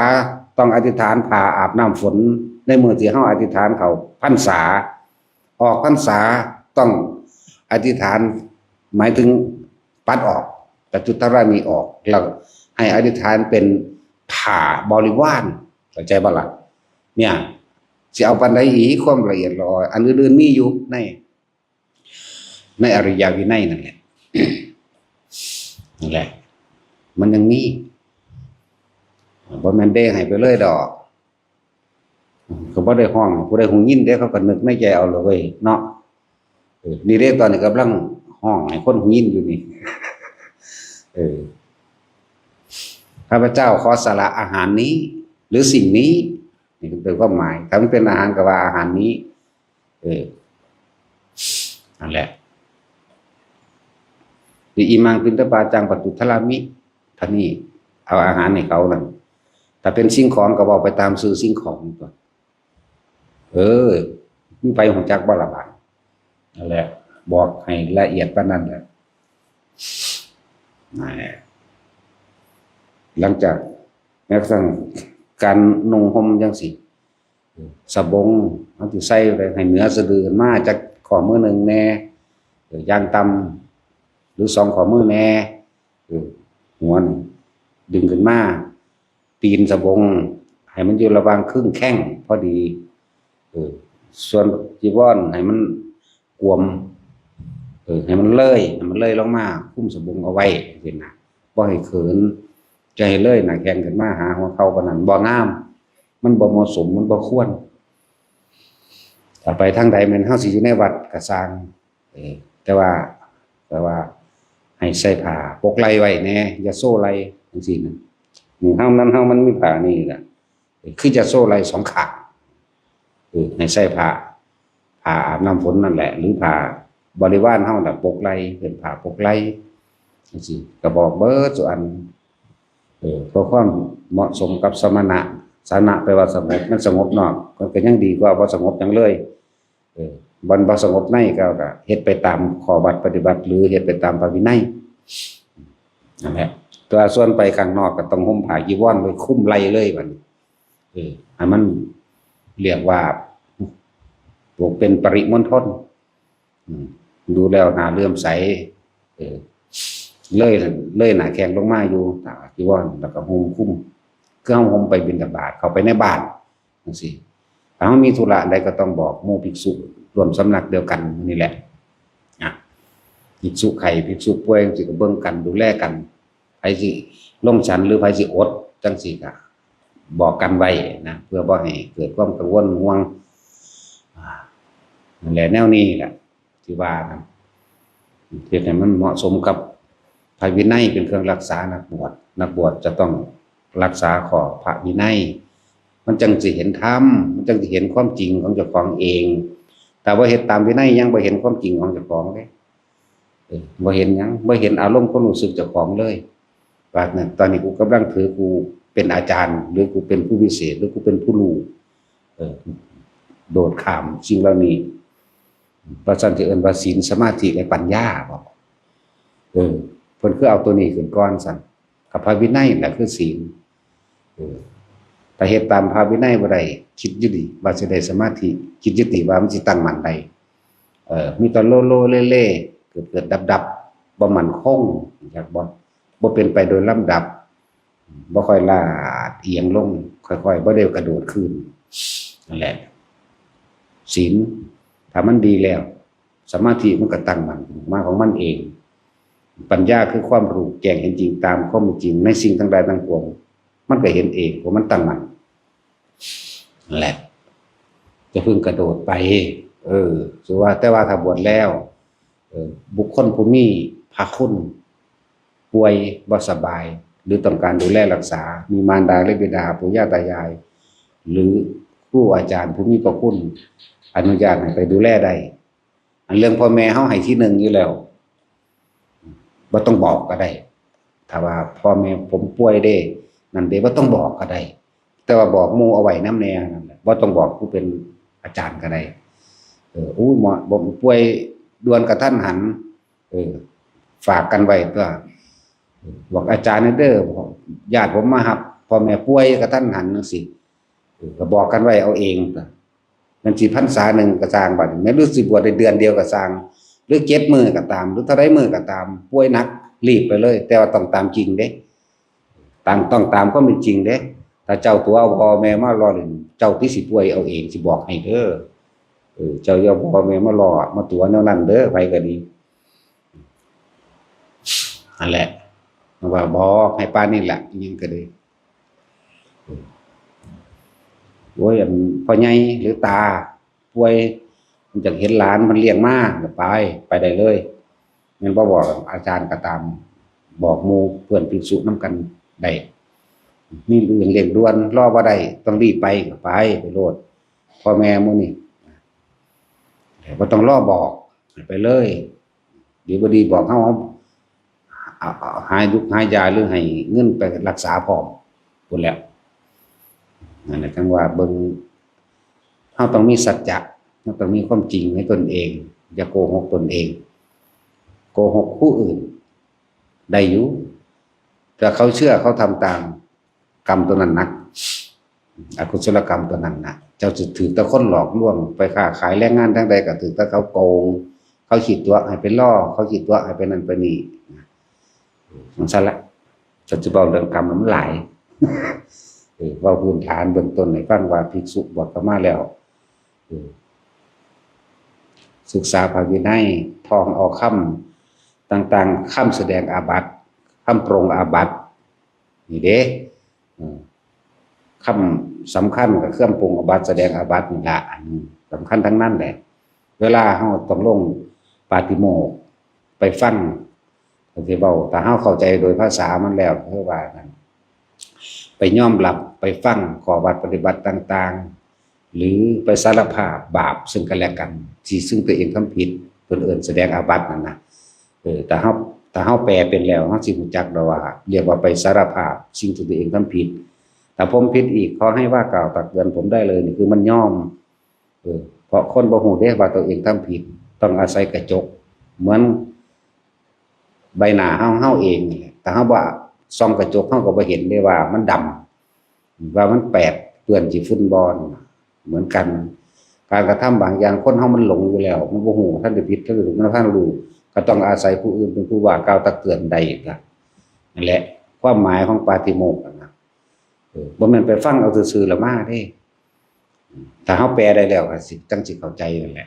ຕ້ອງອະທິຖານຜ້າອາບນ້ຳຝົນ ໃນມື້ທີ່ເຮົາອະທິຖານເຂົ້າພັນສາ ອອກພັນສາຕ້ອງອະທິຖານ ໝາຍເຖິງປັດອອກ ປະຈຸດທາຣາມີອອກ ແລ້ວໃຫ້ອະທິຖານເປັນຜ້າບໍລິວານ ເຂົ້າໃຈບໍ່ລະ? ເນຍ ຊິເອົາປານໃດອີກ ຄວາມລະອຽດລະອອຍ ອັນອື່ນໆມີຢູ່ໃນ ໃນອະລິຍະວິໄນນັ້ນແຫຼະ ນັ້ນແຫຼະ ມັນຍັງມີ ບໍ່ແມ່ນເດໃຫ້ໄປເລີຍດອກ ກໍບໍ່ໄດ້ຮ້ອງໃຫ້ຜູ້ໃດຮູ້ຍິນເດ້ ເຂົາກໍນຶກໃນໃຈເອົາລະເວີຍເນາະ ເອີ ນີ້ເດ້ ຕອນນີ້ກຳລັງຮ້ອງໃຫ້ຄົນຮູ້ຍິນຢູ່ນີ້ ເອີ ຂ້າພະເຈົ້າຂໍສະຫຼະອາຫານນີ້ ຫຼືສິ່ງນີ້ ນີ້ເປັນຄວາມໝາຍ ຖ້າມັນເປັນອາຫານກໍວ່າອາຫານນີ້ ເອີ ນັ້ນແຫຼະ ອີມັງ ປິນທະບາດ ຈັງ ປະຕຸທາຣາມິ ທ່ານນີ້ເອົາອາຫານໃຫ້ເຂົານັ້ນ ຖ້າເປັນສິ່ງຂອງກໍເວົ້າໄປຕາມຊື່ສິ່ງຂອງຕົວະ ເອີ ມີໃຜຮູ້ຈັກບໍ່ລະບາດ ນັ້ນແຫຼະ ບອກໃຫ້ລະອຽດປານນັ້ນແຫຼະ ນັ້ນແຫຼະ ຫຼັງຈາກ ແມ່ນກະທັ່ງການນຸ່ງຫົ່ມຈັ່ງຊີ້ ສະບົງ ເຮົາຊິໃສ່ໃຫ້ເໜືອສະດືຂຶ້ນມາຈັກຂໍ້ມືໜຶ່ງແດ່ ເອີ ຢ່າງຕ່ຳ ຫຼືສອງຂໍ້ມືແດ່ ເອີ ຫົວນີ້ດຶງຂຶ້ນມາ ຕີນສະບົງໃຫ້ມັນຢູ່ລະຫວ່າງຄຶ່ງແຂ້ງພໍດີ ເອີ ສ່ວນຈີວອນໃຫ້ມັນ ກວມ ເອີ ໃຫ້ມັນເລີຍ ໃຫ້ມັນເລີຍລົງມາຄຸມສະບົງເອົາໄວ້ ຈັ່ງຊີ້ນະ ບໍ່ໃຫ້ເຂີນ ຈະໃຫ້ເລີຍໜ້າແຂ້ງຂຶ້ນມາຫາຫົວເຂົ່າປານນັ້ນ ບໍ່ງາມ ມັນບໍ່ເໝາະສົມ ມັນບໍ່ຄວນ ຖ້າໄປທາງໃດ ແມ່ນເຮົາຊິຢູ່ໃນວັດກະຊ່າງ ເອີ ແຕ່ວ່າ ແຕ່ວ່າໃຫ້ໃສ່ຜ້າປົກໄຫຼ່ໄວ້ແດ່ ຢ່າໂຊໄຫຼ່ ຈັ່ງຊີ້ນະ ນີ້ເຮົາ ນັ້ນເຮົາ ມັນມີຜ້ານີ້ລະ ຄືຈະໂຊໄຫຼ່ສອງຂ້າງ ເອີ ໃຫ້ໃສ່ຜ້າ ຜ້າອາບນ້ຳຝົນນັ້ນແຫຼະ ຫຼືຜ້າບໍລິວານເຮົານະປົກໄຫຼ່ ເປັນຜ້າປົກໄຫຼ່ ຈັ່ງຊີ້ ກະບອກເບິດສູ່ອັນ ເອີ ເພື່ອຄວາມເໝາະສົມກັບສະມະນະ ສະມະນະແປວ່າສະຫງົບ ມັນສະຫງົບນອກ ມັນກະຍັງດີກວ່າບໍ່ສະຫງົບຫຍັງເລີຍ ເອີ ມັນບໍ່ສະຫງົບໃນ ກໍ ກໍເຮັດໄປຕາມຂໍ້ວັດປະຕິບັດ ຫຼືເຮັດໄປຕາມພະວິໄນ ນັ້ນແຫຼະ ແຕ່ວ່າສ່ວນໄປຂ້າງນອກກໍຕ້ອງຫົ່ມຜ້າຈີວອນໄວ້ຄຸມໄຫຼ່ເລີຍບັດນີ້ ເອີ ໃຫ້ມັນ ລຽກວ່າ ເປັນປະລິມົນທົນ ອືມ ດູແລ້ວໜ້າເຫຼື້ອມໃສ ເອີ ເລີຍ ເລີຍໜ້າແຂ້ງລົງມາຢູ່ ຜ້າຈີວອນ ແລ້ວກໍຫົ່ມຄຸມ ຄືເຮົາຫົ່ມໄປບິນທະບາດ ເຂົ້າໄປໃນບ້ານ ຈັ່ງຊີ້ ຖ້າເຮົາມີທຸລະອັນໃດກໍຕ້ອງບອກໝູ່ພິກສຸຮ່ວມສຳນັກດຽວກັນນີ້ແຫຼະ ອາ ພິກສຸໄຂ້ ພິກສຸປ່ວຍ ຈັ່ງຊີ້ກໍເບິ່ງກັນ ດູແລກັນ ໃຜຊິລົງສັນ ຫຼືໃຜຊິອົດ ຈັ່ງຊີ້ກໍບອກກັນໄວ້ນະ ເພື່ອບໍ່ໃຫ້ເກີດຄວາມກັງວົນຫ່ວງ ອາ ນັ້ນແຫຼະ ແນວນີ້ແຫຼະ ທີ່ວ່ານັ້ນ ເຮັດໃຫ້ມັນເໝາະສົມກັບພະວິໄນເປັນເຄື່ອງຮັກສານັກບວດ. ນັກບວດຈະຕ້ອງຮັກສາຂໍ້ພະວິໄນ ມັນຈັ່ງຊິເຫັນທຳ ມັນຈັ່ງຊິເຫັນຄວາມຈິງຂອງເຈົ້າຂອງເອງ. ຖ້າບໍ່ເຮັດຕາມວິໄນ ຍັງບໍ່ເຫັນຄວາມຈິງຂອງເຈົ້າຂອງເດ້. ເອີ ບໍ່ເຫັນຫຍັງ ບໍ່ເຫັນອາລົມຄວາມຮູ້ສຶກເຈົ້າຂອງເລີຍ ວ່ານັ້ນ ຕອນນີ້ກູກຳລັງຖືກູເປັນອາຈານ ຫຼື ກູເປັນຜູ້ວິເສດ ຫຼື ກູເປັນຜູ້ຮູ້ ເອີ ໂດດຂ້າມສິ່ງເຫຼົ່ານີ້ ວ່າຊັ້ນ ຊິເອີ້ນວ່າສິນ ສະມາທິ ແລະ ປັນຍາບໍ? ເອີ ເພິ່ນຄືເອົາໂຕນີ້ຂຶ້ນກ່ອນຊັ້ນ? ກັບພະວິໄນລະຄືສິນ. ເອີ ຖ້າເຮັດຕາມພະວິໄນບໍ່ໄດ້ ຄິດຢູ່ດີວ່າຊິໄດ້ສະມາທິ ຄິດຢູ່ຕິວ່າມັນຊິຕັ້ງໝັ້ນໄດ້? ເອີ ມີແຕ່ໂລໆເລໆ ເກີດໆດັບໆ ບໍ່ໝັ້ນຄົງ ຮູ້ຈັກບໍ່? ບໍ່ເປັນໄປໂດຍລຳດັບ ບໍ່ຄ່ອຍລາດອຽງລົງ ຄ່ອຍໆ ບໍ່ໄດ້ກະໂດດຂຶ້ນ. ນັ້ນແຫຼະ ສິນ ຖ້າມັນດີແລ້ວ ສະມາທິມັນກໍຕັ້ງໝັ້ນຂຶ້ນມາຂອງມັນເອງ. ປັນຍາຄືຄວາມຮູ້ແຈ້ງເຫັນຈິງຕາມຄວາມເປັນຈິງໃນສິ່ງທັງຫຼາຍທັງປວງ ມັນກໍເຫັນເອງ ເພາະມັນຕັ້ງໝັ້ນ. ນັ້ນແຫຼະ ຢ່າເພິ່ງກະໂດດໄປ. ເອີ ຄືວ່າ ແຕ່ວ່າຖ້າບວດແລ້ວ ເອີ ບຸກຄົນຜູ້ມີພະຄຸນປ່ວຍບໍ່ສະບາຍ ຫຼື ຕ້ອງການດູແລຮັກສາ ມີມານດາ ຫຼື ບິດາ ປູ່ຍ່າຕາຍາຍ ຫຼື ຄູອາຈານຜູ້ມີພະຄຸນ ອະນຸຍາດໃຫ້ໄປດູແລໄດ້. ອັນເລື່ອງພໍ່ແມ່ເຮົາໃຫ້ທີໜຶ່ງຢູ່ແລ້ວ ບໍ່ຕ້ອງບອກກໍໄດ້. ຖ້າວ່າພໍ່ແມ່ຜົມປ່ວຍເດ້ ນັ້ນເດ້ ບໍ່ຕ້ອງບອກກໍໄດ້. ແຕ່ວ່າບອກໝູ່ເອົາໄວ້ນຳແດ່ນັ້ນແຫຼະ ບໍ່ຕ້ອງບອກຜູ້ເປັນອາຈານກໍໄດ້. ເອີ ໂອ້ຍ ໝໍ ບໍ່ ປ່ວຍດ່ວນກະທັນຫັນ ເອີ ຝາກກັນໄວ້ຕົວະ ບອກອາຈານແດ່ເດີ ຍາດຜົມມາຮັບ ພໍ່ແມ່ປ່ວຍກະທັນຫັນຈັ່ງຊີ້ ເອີ ກໍບອກກັນໄວ້ເອົາເອງຕົວະ. ແມ່ນຊິພັນສາໜຶ່ງກໍຊ່າງ ບັດນີ້ແມ່ນ ຫຼືຊິບວດໄດ້ເດືອນດຽວກໍຊ່າງ ຫຼືເຈັດມື້ກໍຕາມ ຫຼືເທົ່າໃດມື້ກໍຕາມ ປ່ວຍໜັກ ລີບໄປເລີຍ ແຕ່ວ່າຕ້ອງຕາມຈິງເດ້ ຕາມ ຕ້ອງຕາມຄວາມເປັນຈິງເດ້. ຖ້າເຈົ້າຕົວະເອົາພໍ່ແມ່ມາລໍ້ຫຼິ້ນ ເຈົ້າຕິຊິປ່ວຍເອົາເອງ ຊິບອກໃຫ້ເດີ. ເອີ ເຈົ້າຢ່າເອົາພໍ່ແມ່ມາລໍ້ມາຕົວະແນວນັ້ນເດີ ໃຜກໍດີ. ຫັ້ນແຫຼະ ວ່າບອກໃຫ້ປານນີ້ແຫຼະ ອີ່ຫຍັງກໍດີ. ໂອ້ຍ ອັນພໍ່ໃຫຍ່ ຫຼືຕາປ່ວຍ ມັນຢາກເຫັນຫຼານ ມັນລ້ຽງມາ ກໍໄປ ໄປໄດ້ເລີຍ ແມ່ນບໍ່? ບອກອາຈານກໍຕາມ ບອກໝູ່ເພື່ອນພິກສຸນຳກັນໄດ້. ມີເລື່ອງເລັ່ງດ່ວນ ລໍບໍ່ໄດ້ ຕ້ອງລີບໄປ ກໍໄປ ໄປໂລດ. ພໍ່ແມ່ໝູ່ນີ້ ບໍ່ຕ້ອງລໍບອກ ໃຫ້ໄປເລີຍ. ດີບໍ່ດີບອກເຮົາ ເອົາ ເອົາ ຫາຍຸກຫາຢາ ຫຼືໃຫ້ເງິນໄປລັກສາພ້ອມພຸ້ນແຫຼະ. ນັ້ນແຫຼະ ຈັ່ງວ່າເບິ່ງ ເຮົາຕ້ອງມີສັດຈະ ເຮົາຕ້ອງມີຄວາມຈິງໃນຕົນເອງ ຢ່າໂກຫົກຕົນເອງ. ໂກຫົກຜູ້ອື່ນໄດ້ຢູ່ ຖ້າເຂົາເຊື່ອ ເຂົາທຳຕາມ ກຳຕົວນັ້ນໜັກ ອະກຸສົລະກຳຕົວນັ້ນນະ ເຈົ້າຊິຖືກແຕ່ຄົນຫຼອກລວງ ໄປຄ້າຂາຍແຮງງານທາງໃດກໍຖືກແຕ່ເຂົາໂກງ ເຂົາຂີ້ຕົວະໃຫ້ໄປລໍ ເຂົາຂີ້ຕົວະໃຫ້ໄປນັ້ນໄປນີ້ ຈັ່ງຊັ້ນລະ. ເຈົ້າຊິເວົ້າເລື່ອງກຳມັນຫຼາຍ ເອີ ເວົ້າພື້ນຖານເບື້ອງຕົ້ນໃຫ້ຟັງວ່າ ພິກສຸບວດເຂົ້າມາແລ້ວ ເອີ ສຶກສາພະວິໄນ ທ່ອງເອົາຄຳຕ່າງໆ ຄຳສະແດງອາບັດ ຄຳປົງອາບັດ ນີ້ເດ້ ເອີ ຄຳສຳຄັນກໍຄືຄຳປົງອາບັດ ສະແດງອາບັດນີ້ລະ ອັນນີ້ສຳຄັນທັງນັ້ນແຫຼະ. ເວລາເຮົາຕ້ອງລົງປາຕິໂມກ ໄປຟັງ ກໍຊິເວົ້າ ຖ້າເຮົາເຂົ້າໃຈໂດຍພາສາມັນແລ້ວ ຄືວ່ານັ້ນ ໄປຍອມຮັບ ໄປຟັງຂໍ້ວັດປະຕິບັດຕ່າງໆ ຫຼືໄປສາລະພາບບາບເຊິ່ງກັນແລະກັນ ທີ່ເຊິ່ງຕົວເອງທຳຜິດ ເພິ່ນເອີ້ນສະແດງອາບັດນັ້ນນະ. ເອີ ຖ້າເຮົາ ຖ້າເຮົາແປເປັນແລ້ວ ເຮົາຊິຮູ້ຈັກດອກວ່າ ລຽກວ່າໄປສາລະພາບສິ່ງທີ່ຕົວເອງທຳຜິດ. ຖ້າຜົມຜິດອີກ ຂໍໃຫ້ວ່າກ່າວຕັກເຕືອນຜົມໄດ້ເລີຍ ນີ້ຄືມັນຍອມ. ເອີ ເພາະຄົນບໍ່ຮູ້ເດ້ວ່າຕົວເອງທຳຜິດ ຕ້ອງອາໄສກະຈົກ ເໝືອນໃບໜ້າເຮົາ ເຮົາເອງນີ້ແຫຼະ. ຖ້າເຮົາບໍ່ສ່ອງກະຈົກ ເຮົາກໍບໍ່ເຫັນເດ້ວ່າມັນດຳ ວ່າມັນແປດເປື້ອນຂີ້ຝຸ່ນບໍ່. ເໝືອນກັນ ການກະທຳບາງຢ່າງ ຄົນເຮົາມັນຫຼົງຢູ່ແລ້ວ ມັນບໍ່ຮູ້ ມັນທັນໄດ້ຜິດ ທັນໄດ້ຖືກ ມັນພັງຮູ້ ກໍຕ້ອງອາໄສຜູ້ອື່ນເປັນຜູ້ວ່າກ່າວຕັກເຕືອນໄດ້ອີກລະ. ນັ້ນແຫຼະ ຄວາມໝາຍຂອງປາຕິໂມກຫັ້ນນະ. ເອີ ບໍ່ແມ່ນໄປຟັງເອົາຊື່ໆລະມາເດ້. ຖ້າເຮົາແປໄດ້ແລ້ວກໍຊິ ຈັ່ງຊິເຂົ້າໃຈນັ້ນແຫຼະ.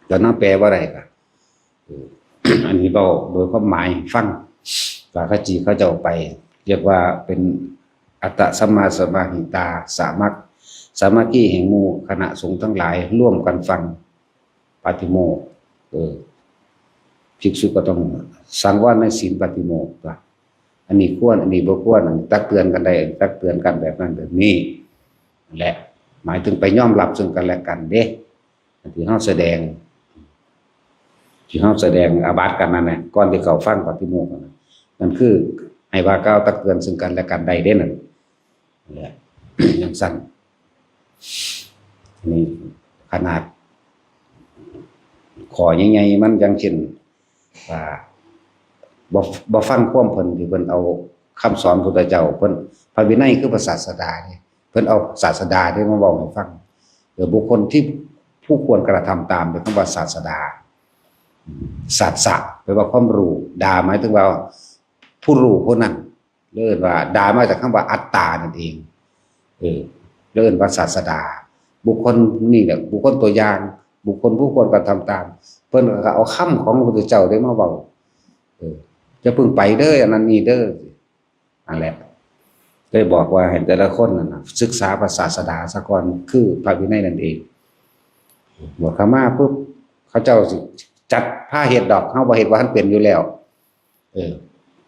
ແຕ່ນຳແປບໍ່ໄດ້ກໍ ເອີ ອັນນີ້ເວົ້າໂດຍຄວາມໝາຍໃຫ້ຟັງ ວ່າເຂົາຈີເຂົາເຈົ້າໄປ ຮຽກວ່າເປັນອັດຕະສຳມາສະມາຫິຕາ ສາມັກ ສາມັກຄີແຫ່ງໝູ່ຄະນະສົງທັງຫຼາຍ ລວມກັນຟັງປາຕິໂມກ. ເອີ ພິກສຸກໍຕ້ອງສັງວອນໃນສິນປາຕິໂມກວ່າ ອັນນີ້ຄວນ ອັນນີ້ບໍ່ຄວນ ອັນນີ້ຕັກເຕືອນກັນໄດ້ ຕັກເຕືອນກັນແບບນັ້ນແບບນີ້ ແລະ ໝາຍເຖິງໄປຍອມຮັບເຊິ່ງກັນແລະກັນເດ້ ອັນທີ່ເຮົາສະແດງ ທີ່ເຮົາສະແດງອາບັດກັນນັ້ນນະ ກ່ອນທີ່ເຂົ້າຟັງປາຕິໂມກນັ້ນ ນັ້ນຄືໃຫ້ວ່າກ່າວຕັກເຕືອນເຊິ່ງກັນແລະກັນໄດ້ເດ້ນັ້ນ ແລະ ຈັ່ງຊັ້ນ ນີ້ຂະໜາດຂໍ້ໃຫຍ່ໆ ມັນ ຢ່າງເຊັ່ນ ວ່າ ບໍ່ ບໍ່ຟັງຄວາມເພິ່ນ ທີ່ເພິ່ນເອົາຄຳສອນພຸດທະເຈົ້າ ເພິ່ນ ພະວິໄນຄືພະສາສະດາເດ້ ເພິ່ນເອົາສາສະດາເດ້ມາເວົ້າໃຫ້ຟັງ. ເອີ ບຸກຄົນທີ່ຜູ້ຄວນກະທຳຕາມ ເປັນຄຳວ່າສາສະດາ. ສາສະ ແປວ່າຄວາມຮູ້ ດາ ໝາຍເຖິງວ່າຜູ້ຮູ້ຜູ້ນັ້ນ ເອີ້ນວ່າ ດາ ມາຈາກຄຳວ່າອັດຕານັ້ນເອງ. ເອີ ເອີ້ນວ່າສາສະດາ. ບຸກຄົນນີ້ແຫຼະ ບຸກຄົນຕົວຢ່າງ ບຸກຄົນຜູ້ຄວນກະທຳຕາມ. ເພິ່ນກໍເອົາຄຳຂອງພະພຸດທະເຈົ້າໄດ້ມາເວົ້າ ເອີ ຢ່າເພິ່ງໄປເດີ ອັນນັ້ນນີ້ເດີ ນັ້ນແຫຼະ. ໄດ້ບອກວ່າໃຫ້ແຕ່ລະຄົນນັ້ນນະ ສຶກສາພະສາສະດາສາກ່ອນ ຄືພະວິໄນນັ້ນເອງ. ບວດເຂົ້າມາປຶບ ເຂົາເຈົ້າຊິຈັດພາເຮັດດອກ ເຮົາບໍ່ເຮັດບໍ່ທັນເປັນຢູ່ແລ້ວ. ເອີ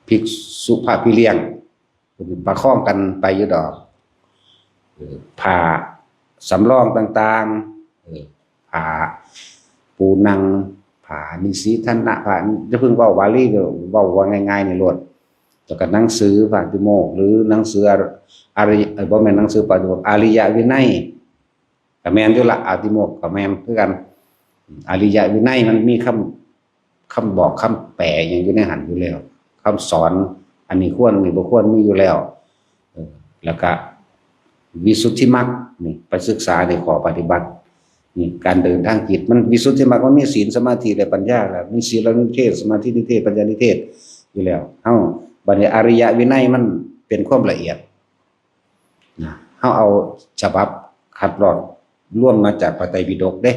ພິກສຸພະພິລຽງ ເພິ່ນປະຄອງກັນໄປຢູ່ດອກ. ເອີ ຜ້າສຳລອງຕ່າງໆ ເອີ ຜ້າປູນັ່ງ ຜ້ານິສີທັນນະ ຜ້າ ຢ່າເພິ່ງເວົ້າບາລີ ເວົ້າ ເວົ້າງ່າຍໆນີ້ໂລດ. ແລ້ວກໍໜັງສືປາຕິໂມກ ຫຼື ໜັງສືອາ ອາລິ ເອີ ບໍ່ແມ່ນໜັງສືປາຕິໂມກ ອາລິຍະວິໄນ ກໍແມ່ນຢູ່ລະ ອາຕິໂມກກໍແມ່ນຄືກັນ. ອາລິຍະວິໄນມັນມີຄຳ ຄຳບອກ ຄຳແປຫຍັງຢູ່ໃນຫັ້ນຢູ່ແລ້ວ ຄຳສອນ ອັນນີ້ຄວນ ອັນນີ້ບໍ່ຄວນ ມີຢູ່ແລ້ວ. ເອີ ແລ້ວກະວິສຸດທິມັກ ນີ້ໄປສຶກສາໃນຂໍ້ປະຕິບັດ ນີ້ການເດີນທາງຈິດ ມັນວິສຸດທິມັກ ມັນມີສີນ ສະມາທິ ແລະ ປັນຍາ ແລ້ວມີສີລານຸເທດ ສະມາທິນິເທດ ປັນຍານິເທດຢູ່ແລ້ວ. ເຮົາ ບັດນີ້ອະລິຍະວິໄນມັນເປັນຄວາມລະອຽດ ນະ ເຮົາເອົາສະບັບຄັດລອກລວມມາຈາກພະໄຕປິດົກເດ້.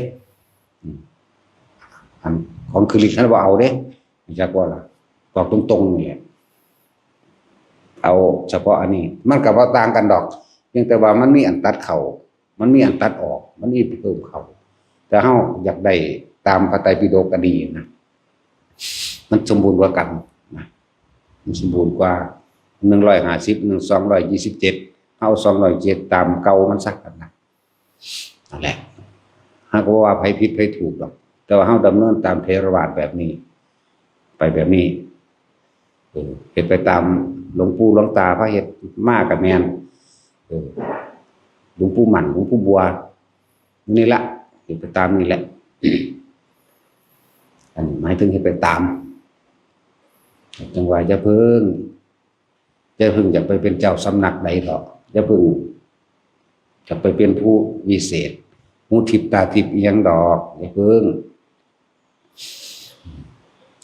ອືມ ອັນຂອງຄືລິກຫັ້ນບໍ່ເອົາເດ້ ຮູ້ຈັກບໍ່ລະ? ບອກຕົງໆນີ້ແຫຼະ ເອົາສະເພາະອັນນີ້ ມັນກໍບໍ່ຕ່າງກັນດອກ ພຽງແຕ່ວ່າມັນມີອັນຕັດເຂົ້າ ມັນມີອັນຕັດອອກ ມັນມີເພີ່ມເຂົ້າ ແຕ່ເຮົາຢາກໄດ້ຕາມພະໄຕປິດົກກໍດີນະ ມັນສົມບູນກວ່າກັນນະ ມັນສົມບູນກວ່າ ໜຶ່ງຮ້ອຍຫ້າສິບ ໜຶ່ງ ສອງຮ້ອຍຊາວເຈັດ ເຮົາເອົາສອງຮ້ອຍເຈັດຕາມເກົ່າມັນຊະ ຫັ້ນນະ ນັ້ນແຫຼະ ເຮົາກໍບໍ່ວ່າໃຜຜິດໃຜຖືກດອກ ແຕ່ວ່າເຮົາດຳເນີນຕາມເຖລະວາດແບບນີ້ ໄປແບບນີ້ ເອີ ເຮັດໄປຕາມຫຼວງປູ່ຫຼວງຕາພາເຮັດມາກໍແມ່ນ ເອີ ຫຼວງປູ່ໝັ້ນ ຫຼວງປູ່ບົວ ນີ້ລະ ເຮັດໄປຕາມນີ້ແຫຼະ ອັນນີ້ໝາຍເຖິງເຮັດໄປຕາມ ຈັ່ງວ່າຢ່າເພິ່ງ ຢ່າເພິ່ງຢາກໄປເປັນເຈົ້າສຳນັກໃດເຖາະ ຢ່າເພິ່ງຢາກໄປເປັນຜູ້ວິເສດ ຫູທິບຕາທິບອີ່ຫຍັງດອກ ຢ່າເພິ່ງ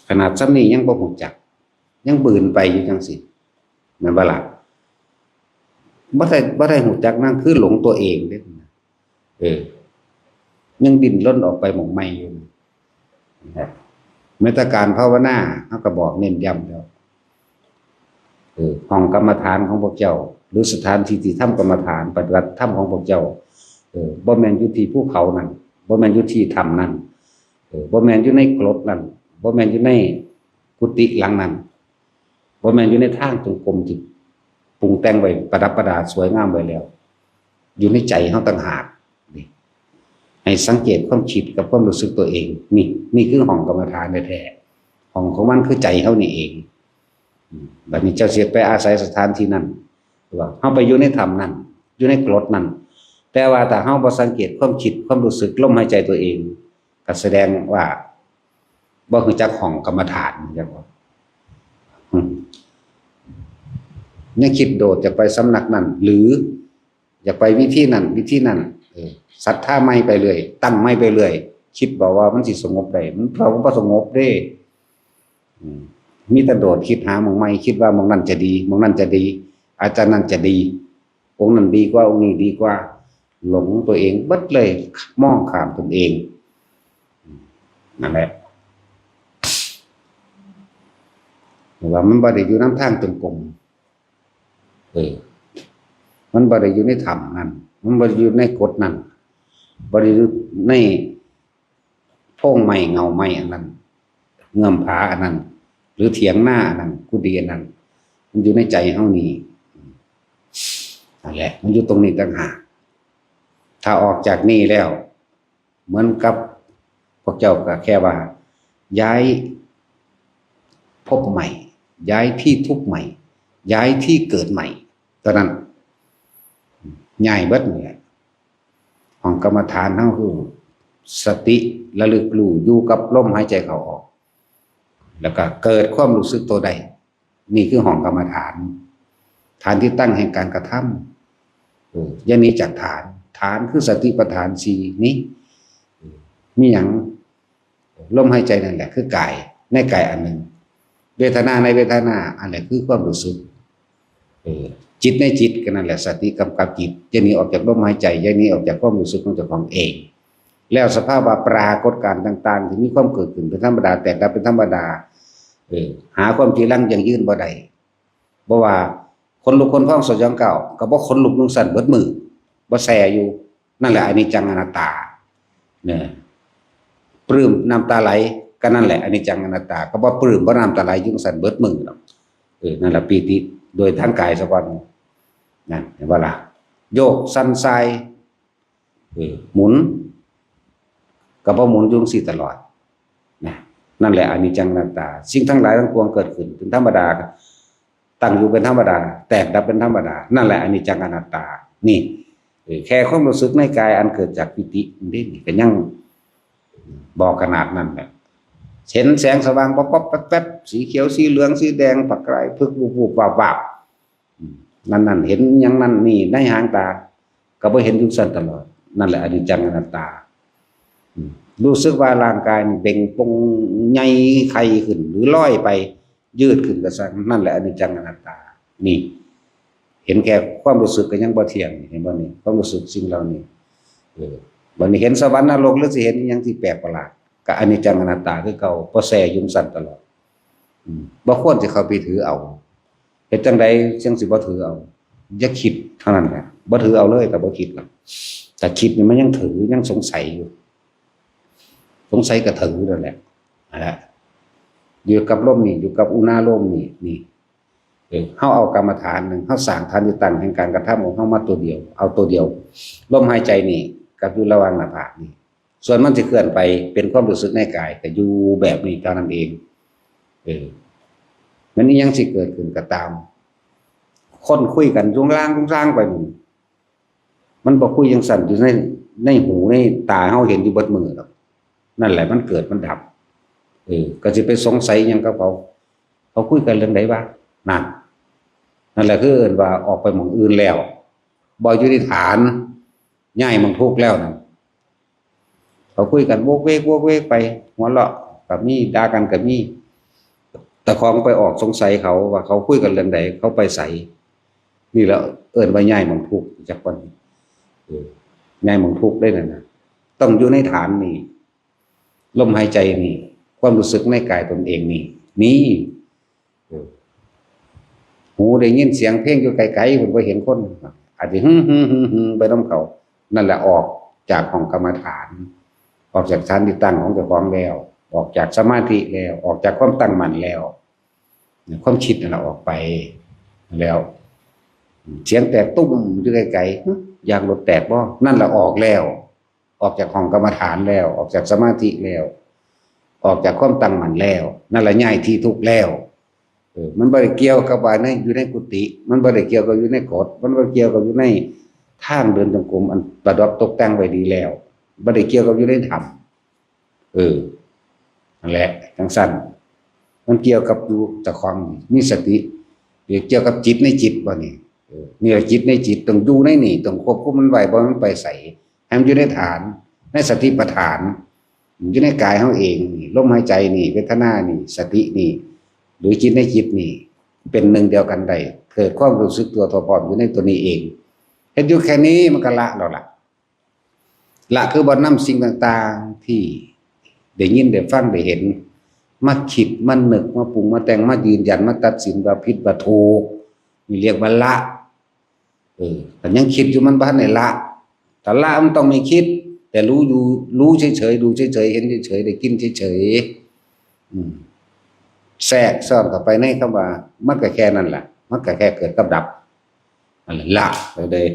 ຂະໜາດສ່ຳນີ້ຍັງບໍ່ຮູ້ຈັກ ຍັງບືນໄປຢູ່ຈັ່ງຊີ້ ແມ່ນບໍ່ລະ? ບໍ່ໄດ້ ບໍ່ໄດ້ຮູ້ຈັກ ນັ້ນຄືຫຼົງຕົວເອງເດ້ ເອີ ຍັງດີ້ນລົນອອກໄປໝ່ອງໃໝ່ຢູ່ນະ. ແມ້ແຕ່ການພາວະນາ ເຮົາກໍບອກເນັ້ນຢ້ຳແລ້ວ ເອີ ຫ້ອງກຳມະຖານຂອງພວກເຈົ້າ ຫຼື ສະຖານທີ່ທີ່ທຳກຳມະຖານ ປະຕິບັດທຳຂອງພວກເຈົ້າ ເອີ ບໍ່ແມ່ນຢູ່ທີ່ພູເຂົານັ້ນ ບໍ່ແມ່ນຢູ່ທີ່ຖ້ຳນັ້ນ ເອີ ບໍ່ແມ່ນຢູ່ໃນກົດນັ້ນ ບໍ່ແມ່ນຢູ່ໃນກຸຕິຫຼັງນັ້ນ ບໍ່ແມ່ນຢູ່ໃນທາງຈົງກົມທີ່ປຸງແຕ່ງໄວ້ ປະດັບປະດາສວຍງາມໄວ້ແລ້ວ ຢູ່ໃນໃຈເຮົາຕ່າງຫາກ. ນີ້ ໃຫ້ສັງເກດຄວາມຄິດກັບຄວາມຮູ້ສຶກຕົວເອງ. ນີ້ ນີ້ຄືຫ້ອງກຳມະຖານແທ້ໆ. ຫ້ອງຂອງມັນຄືໃຈເຮົານີ້ເອງ. ອືມ ບັດນີ້ເຈົ້າຊິໄປອາໄສສະຖານທີ່ນັ້ນ ຫຼືວ່າເຮົາໄປຢູ່ໃນຖ້ຳນັ້ນ ຢູ່ໃນກົດນັ້ນ ແຕ່ວ່າຖ້າເຮົາບໍ່ສັງເກດຄວາມຄິດ ຄວາມຮູ້ສຶກ ລົມຫາຍໃຈຕົວເອງ ກໍສະແດງວ່າ ບໍ່ຮູ້ຈັກຫ້ອງກຳມະຖານ ຮູ້ຈັກບໍ່? ອືມ ຍັງຄິດໂດດຢາກໄປສຳນັກນັ້ນ ຫຼື ຢາກໄປວິທີນັ້ນ ວິທີນັ້ນ ເອີ ສັດທາໃໝ່ໄປເລື້ອຍ ຕັ້ງໃໝ່ໄປເລື້ອຍ ຄິດບໍ່ວ່າມັນຊິສະຫງົບໄດ້? ມັນ ເຮົາກໍບໍ່ສະຫງົບເດ້. ອືມ ມີແຕ່ໂດດຄິດຫາໝ່ອງໃໝ່ ຄິດວ່າໝ່ອງນັ້ນຈະດີ ໝ່ອງນັ້ນຈະດີ ອາຈານນັ້ນຈະດີ ອົງນັ້ນດີກວ່າ ອົງນີ້ດີກວ່າ ຫຼົງຕົວເອງເບິດເລີຍ ມອງຂ້າມຕົນເອງ. ນັ້ນແຫຼະ ເພາະວ່າມັນບໍ່ໄດ້ຢູ່ນຳທາງຈົງກົມ ເອີ ມັນບໍ່ໄດ້ຢູ່ໃນຖ້ຳນັ້ນ ມັນບໍ່ໄດ້ຢູ່ໃນກົດນັ້ນ ບໍ່ໄດ້ຢູ່ໃນ ໂພງໄມ້ເຫງົ້າໄມ້ອັນນັ້ນ ເງື້ອມຜາອັນນັ້ນ ຫຼື ຖຽງນາອັນນັ້ນ ກຸຕິອັນນັ້ນ ມັນຢູ່ໃນໃຈເຮົານີ້ ນັ້ນແຫຼະ ມັນຢູ່ຕົງນີ້ຕ່າງຫາກ. ຖ້າອອກຈາກນີ້ແລ້ວ ເໝືອນກັບພວກເຈົ້າກໍແຄ່ວ່າຍ້າຍພົບໃໝ່ ຍ້າຍທີ່ພົບໃໝ່ ຍ້າຍທີ່ເກີດໃໝ່ ເທົ່ານັ້ນ ຍ້າຍເບິດນີ້ແຫຼະ. ຫ້ອງກຳມະຖານເຮົາຄືສະຕິລະລຶກຮູ້ຢູ່ກັບລົມຫາຍໃຈເຂົ້າອອກ ແລ້ວກໍເກີດຄວາມຮູ້ສຶກໂຕໄດ້ ນີ້ຄືຫ້ອງກຳມະຖານ ຖານທີ່ຕັ້ງແຫ່ງການກະທຳ. ເອີ ຢ່າໜີຈາກຖານ ຖານຄືສະຕິປະຖານສີ່ນີ້. ເອີ ມີຫຍັງ? ລົມຫາຍໃຈນັ້ນແຫຼະຄືກາຍ ໃນກາຍອັນໜຶ່ງ ເວທະນາໃນເວທະນາ ອັນນັ້ນແຫຼະຄືຄວາມຮູ້ສຶກ ເອີ ຈິດໃນຈິດ ກໍນັ້ນແຫຼະ ສະຕິກຳກັບຈິດ ຢ່າໜີອອກຈາກລົມຫາຍໃຈ ຢ່າໜີອອກຈາກຄວາມຮູ້ສຶກຂອງເຈົ້າຂອງເອງ ແລ້ວສະພາວະປາກົດການຕ່າງໆ ທີ່ມີຄວາມເກີດຂຶ້ນເປັນທຳມະດາ ແຕກດັບເປັນທຳມະດາ ເອີ ຫາຄວາມຈີລັງຢັ້ງຢືນບໍ່ໄດ້. ບໍ່ວ່າ ຂົນລຸກຂົນພອງສະຫຍອງກ້າວ ກໍບໍ່ຂົນລຸກຈັ່ງຊັ້ນເບິດມື້ ບໍ່ແຊ່ຢູ່ ນັ້ນແຫຼະອະນິດຈັງອະນັດຕາ ເນາະ. ປຶ້ມນ້ຳຕາໄຫຼ ກໍນັ້ນແຫຼະອະນິດຈັງອະນັດຕາ ກໍບໍ່ປຶ້ມ ບໍ່ນ້ຳຕາໄຫຼຢູ່ຈັ່ງຊັ້ນເບິດມື້ດອກ. ເອີ ນັ້ນລະປີຕິໂດຍທາງກາຍສາກ່ອນ ນັ້ນ ເຫັນບໍ່ລະ? ໂຍກສັ່ນສາຍ ເອີ ໝູນ ກໍບໍ່ໝູນຢູ່ຈັ່ງຊີ້ຕະຫຼອດນະ. ນັ້ນແຫຼະອະນິດຈັງອະນັດຕາ ສິ່ງທັງຫຼາຍທັງປວງເກີດຂຶ້ນເປັນທຳມະດາ ຕັ້ງຢູ່ເປັນທຳມະດາ, ແຕກດັບເປັນທຳມະດາ, ນັ້ນແຫຼະອະນິດຈັງອະນັດຕາ. ນີ້ ເອີ ແຄ່ຄວາມຮູ້ສຶກໃນກາຍອັນເກີດຈາກປີຕິນີ້ເດ້ ນີ້ກໍຍັງບໍ່ຂະໜາດນັ້ນແຫຼະ. ເຫັນແສງສະຫວ່າງປັບໆແປັບໆ ສີຂຽວ ສີເຫຼືອງ ສີແດງ ປະກາຍ ພຶບວຸບໆວາບໆ ອືມ ນັ້ນໆ ເຫັນຫຍັງນັ້ນນີ້ໃນຫາງຕາ ກໍບໍ່ເຫັນຢູ່ຊັ້ນຕະຫຼອດ. ນັ້ນແຫຼະອະນິດຈັງອະນັດຕາ. ອືມ ຮູ້ສຶກວ່າຮ່າງກາຍນີ້ເບັ່ງປົງໃຫຍ່ໄຂ່ຂຶ້ນ ຫຼືລອຍໄປ ຢືດຂຶ້ນກໍຊ່າງ, ນັ້ນແຫຼະອະນິດຈັງອະນັດຕາ. ນີ້ ເຫັນແຄ່ຄວາມຮູ້ສຶກກໍຍັງບໍ່ທ່ຽງ, ເຫັນບໍ່ນີ້? ຄວາມຮູ້ສຶກສິ່ງເຫຼົ່ານີ້. ເອີ ບັດນີ້ເຫັນສະຫວັນນະລົກ ຫຼືຊິເຫັນອີ່ຫຍັງທີ່ແປກປະຫຼາດ ກໍອະນິດຈັງອະນັດຕາຄືເກົ່າ, ບໍ່ແຊ່ຢູ່ຊັ້ນຕະຫຼອດ. ອືມ ບໍ່ຄວນຊິເຂົ້າໄປຖືເອົາ. ເຮັດຈັ່ງໃດຈັ່ງຊິບໍ່ຖືເອົາ? ຢ່າຄິດເທົ່ານັ້ນແຫຼະ, ບໍ່ຖືເອົາເລີຍ ກໍບໍ່ຄິດລະ. ຖ້າຄິດນີ້ມັນຍັງຖື ຍັງສົງໄສຢູ່, ສົງໄສກໍຖືນັ້ນແຫຼະ. ນັ້ນແຫຼະ ຢູ່ກັບລົມນີ້ ຢູ່ກັບອຸນາໂລມນີ້ ນີ້ ເອີ ເຮົາເອົາກຳມະຖານໜຶ່ງ, ເຮົາສ້າງຖານທີ່ຕັ້ງແຫ່ງການກະທຳຂອງເຮົາມາຕົວດຽວ, ເອົາຕົວດຽວ, ລົມຫາຍໃຈນີ້ກັບຢູ່ລະຫວ່າງໜ້າຜາກນີ້. ສ່ວນມັນຊິເຄື່ອນໄປເປັນຄວາມຮູ້ສຶກໃນກາຍ ກໍຢູ່ແບບນີ້ເທົ່ານັ້ນເອງ. ເອີ ມັນອີ່ຫຍັງຊິເກີດຂຶ້ນກໍຕາມ, ຄົນຄຸຍກັນລຸງລາງລຸງລາງໄປ ມັນ ມັນບໍ່ຄຸຍຈັ່ງຊັ້ນ ຢູ່ໃນ ໃນຫູໃນຕາເຮົາເຫັນຢູ່ເບິດມື້ດອກ. ນັ້ນແຫຼະ ມັນເກີດມັນດັບ. ເອີ ກໍຊິໄປສົງໄສຫຍັງກັບເຂົາ? ເຂົາຄຸຍກັນເລື່ອງໃດວະ? ນັ້ນ ນັ້ນແຫຼະ ຄືເອີ້ນວ່າອອກໄປໝ່ອງອື່ນແລ້ວ, ບໍ່ຢູ່ໃນຖານ, ຍ້າຍໝ່ອງທຸກແລ້ວນັ້ນ. ເຂົາຄຸຍກັນໂວກເວກ ໂວກເວກໄປ, ຫົວເລາະກໍມີ, ດ່າກັນກໍມີ. ເຈົ້າຂອງໄປອອກສົງໄສເຂົາວ່າເຂົາຄຸຍກັນເລື່ອງໃດ, ເຂົາໄປໃສ. ນີ້ແຫຼະເອີ້ນວ່າຍ້າຍໝ່ອງທຸກ, ຈັກກ່ອນ. ເອີ ຍ້າຍໝ່ອງທຸກໄດ້ນັ້ນນະ, ຕ້ອງຢູ່ໃນຖານນີ້, ລົມຫາຍໃຈນີ້, ຄວາມຮູ້ສຶກໃນກາຍຕົນເອງນີ້, ນີ້. ເອີ ຫູໄດ້ຍິນສຽງເພງຢູ່ໄກໆ ເພິ່ນບໍ່ເຫັນຄົນ, ອາດຊິຫຶຫຶຫຶໄປນຳເຂົາ. ນັ້ນແຫຼະ ອອກຈາກຫ້ອງກຳມະຖານ, ອອກຈາກຖານທີ່ຕັ້ງຂອງເຈົ້າຂອງແລ້ວ, ອອກຈາກສະມາທິແລ້ວ, ອອກຈາກຄວາມຕັ້ງໝັ້ນແລ້ວ. ຄວາມຄິດນັ້ນລະອອກໄປແລ້ວ. ສຽງແຕກຕຸ້ມຢູ່ໄກໆ, ຫຶ ຢາງລົດແຕກບໍ່? ນັ້ນລະອອກແລ້ວ, ອອກຈາກຫ້ອງກຳມະຖານແລ້ວ, ອອກຈາກສະມາທິແລ້ວ, ອອກຈາກຄວາມຕັ້ງໝັ້ນແລ້ວ, ນັ້ນລະຍ້າຍທີ່ທຸກແລ້ວ. ເອີ ມັນບໍ່ໄດ້ກ່ຽວກັບວ່າໃນ ຢູ່ໃນກຸຕິ, ມັນບໍ່ໄດ້ກ່ຽວກັບຢູ່ໃນກົດ, ມັນບໍ່ໄດ້ກ່ຽວກັບຢູ່ໃນທາງເດີນຈົງກົມອັນປະດັບຕົກແຕ່ງໄວ້ດີແລ້ວ, ບໍ່ໄດ້ກ່ຽວກັບຢູ່ໃນຖ້ຳ. ເອີ ນັ້ນແຫຼະ ຈັ່ງຊັ້ນ ມັນກ່ຽວກັບຢູ່ເຈົ້າຂອງ ມີສະຕິ, ກ່ຽວກັບຈິດໃນຈິດບໍ່ນີ້? ເອີ ນີ້ລະຈິດໃນຈິດ ຕ້ອງຢູ່ໃນນີ້, ຕ້ອງຄວບຄຸມມັນໄວ້, ບໍ່ໃຫ້ມັນໄປໃສ, ໃຫ້ມັນຢູ່ໃນຖານ, ໃນສະຕິປະຖານ, ຢູ່ໃນກາຍເຮົາເອງນີ້, ລົມຫາຍໃຈນີ້, ເວທະນານີ້, ສະຕິນີ້ ຫຼືຈິດໃນຈິດນີ້ ເປັນໜຶ່ງດຽວກັນໄດ້, ເກີດຄວາມຮູ້ສຶກຕົວທົ່ວພ້ອມຢູ່ໃນຕົວນີ້ເອງ. ເຮັດຢູ່ແຄ່ນີ້ ມັນກໍລະແລ້ວລະ. ລະຄືບໍ່ນຳສິ່ງຕ່າງໆທີ່ໄດ້ຍິນໄດ້ຟັງໄດ້ເຫັນ ມາຄິດມານຶກມາປຸງມາແຕ່ງ ມາຢືນຢັນມາຕັດສິນວ່າຜິດວ່າຖືກ, ນີ້ຮຽກວ່າລະ. ເອີ ຄັນຍັງຄິດຢູ່ ມັນບໍ່ທັນໄດ້ລະ. ຖ້າລະມັນຕ້ອງມີຄິດ, ແຕ່ຮູ້ຢູ່ ຮູ້ເສີຍໆ ດູເສີຍໆ ເຫັນເສີຍໆ ໄດ້ກິນເສີຍໆ. ອືມ ແຊກຊ້ອນເຂົ້າໄປໃນຄຳວ່າ ມັນກໍແຄ່ນັ້ນລະ, ມັນກໍແຄ່ເກີດກັບດັບ. ອັນລະໄປເລີຍ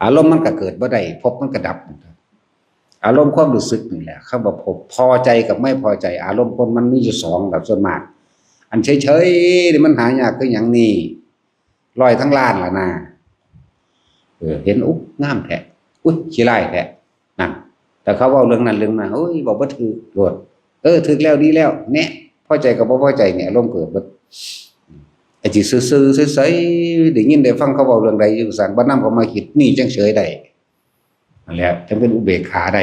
ອາລົມມັນກໍເກີດບໍ່ໄດ້, ພົບມັນກໍດັບ. ອາລົມຄວາມຮູ້ສຶກນີ້ແຫຼະ ຄຳວ່າພົບ, ພໍໃຈກັບໄມ່ພໍໃຈ. ອາລົມຄົນມັນມີຢູ່ສອງແບບສ່ວນມາກ. ອັນເສີຍໆນີ້ມັນຫາຍາກຄືຫຍັງນີ້? ຮ້ອຍທັງລ້ານລະນາ. ເອີ ເຫັນ ອຸ໊ຍ ງາມແທ້, ອຸ້ຍ ຂີ້ຮ້າຍແທ້. ນັ້ນ ແຕ່ເຂົາເວົ້າເລື່ອງນັ້ນເລື່ອງນັ້ນ ໂອ້ຍ ເວົ້າບໍ່ຖືກໂລດ. ເອີ ຖືກແລ້ວ ດີແລ້ວ ແນະ ພໍໃຈກັບບໍ່ພໍໃຈນີ້ ອາລົມເກີດເບິດ. ໄອ້ທີ່ຊື່ໆ ເສີຍໆ ໄດ້ຍິນໄດ້ຟັງເຂົາເວົ້າເລື່ອງໃດຢູ່ຊັ້ນ ບໍ່ນຳເຂົ້າມາຄິດ ນີ້ຈັ່ງເສີຍໄດ້. ນັ້ນແຫຼະ ຈັ່ງເປັນອຸເບກຂາໄດ້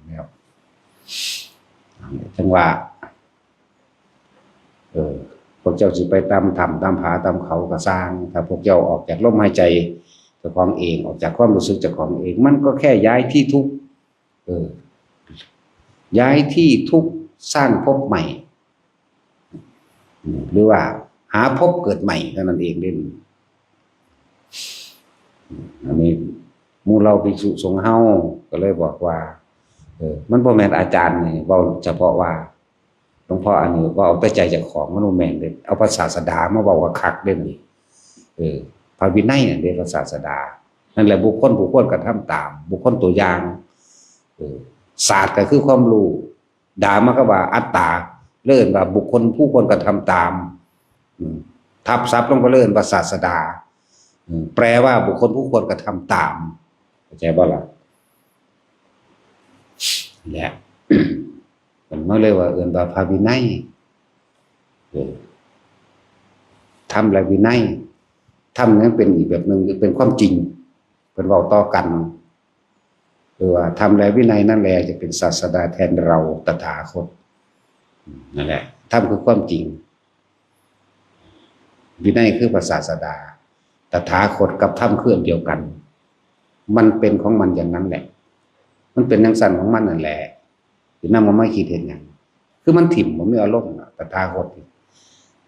ແລ້ວ. ຈັ່ງວ່າ ເອີ ພວກເຈົ້າຊິໄປຕາມຖ້ຳຕາມຜາຕາມເຂົາກໍຊ່າງ, ຖ້າພວກເຈົ້າອອກຈາກລົມຫາຍໃຈເຈົ້າຂອງເອງ, ອອກຈາກຄວາມຮູ້ສຶກເຈົ້າຂອງເອງ, ມັນກໍແຄ່ຍ້າຍທີ່ທຸກ, ເອີ ຍ້າຍທີ່ທຸກ, ສ້າງພົບໃໝ່, ອືມ ຫຼືວ່າຫາພົບເກີດໃໝ່ເທົ່ານັ້ນເອງເດ້. ອັນນີ້ໝູ່ເຫຼົ່າພິກສຸສົງເຮົາກໍເລີຍບອກວ່າ ເອີ ມັນບໍ່ແມ່ນອາຈານນີ້ເວົ້າສະເພາະວ່າ ຫຼວງພໍ່ອັນນີ້ເວົ້າແຕ່ໃຈເຈົ້າຂອງ, ມັນບໍ່ແມ່ນເດ້. ເອົາພະສາສະດາມາເວົ້າຄັກໆເດ້ນີ້. ເອີ ພະວິໄນນັ້ນເດ້ ພະສາສະດາ. ນັ້ນແຫຼະ ບຸກຄົນຜູ້ຄວນກະທຳຕາມ, ບຸກຄົນຕົວຢ່າງ. ເອີ ສາດກໍຄືຄວາມຮູ້, ດາມາກໍວ່າອັດຕາ, ເລີຍເອີ້ນວ່າບຸກຄົນຜູ້ຄວນກະທຳຕາມ. ອືມ ທັບສັບລົງໄປເລີຍ ເອີ້ນວ່າສາດສະດາ ເອີ ແປວ່າບຸກຄົນຜູ້ຄວນກະທຳຕາມ ເຂົ້າໃຈບໍ່ລະ? ແລະ ເພິ່ນມາເລີຍວ່າເອີ້ນວ່າພະວິໄນ ເອີ ທຳ ແລະ ວິໄນ ທຳນັ້ນເປັນອີກແບບໜຶ່ງ ເປັນຄວາມຈິງ ເພິ່ນເວົ້າຕໍ່ກັນ ຫຼືວ່າທຳ ແລະ ວິໄນນັ້ນແລ ຈະເປັນສາດສະດາແທນເຮົາຕະຖາຄົດ ນັ້ນແຫຼະ ທຳຄືຄວາມຈິງ ວິໄນຄືພະສາດສະດາ ຕະຖາຄົດກັບທຳຄືອັນດຽວກັນ ມັນເປັນຂອງມັນຢ່າງນັ້ນແຫຼະ ມັນເປັນຈັ່ງຊັ້ນຂອງມັນນັ້ນແຫຼະ ຊິນຳເອົາມາຄິດເຮັດຫຍັງ? ຄືມັນຖິ້ມ ບໍ່ມີອາລົມ ຕະຖາຄົດ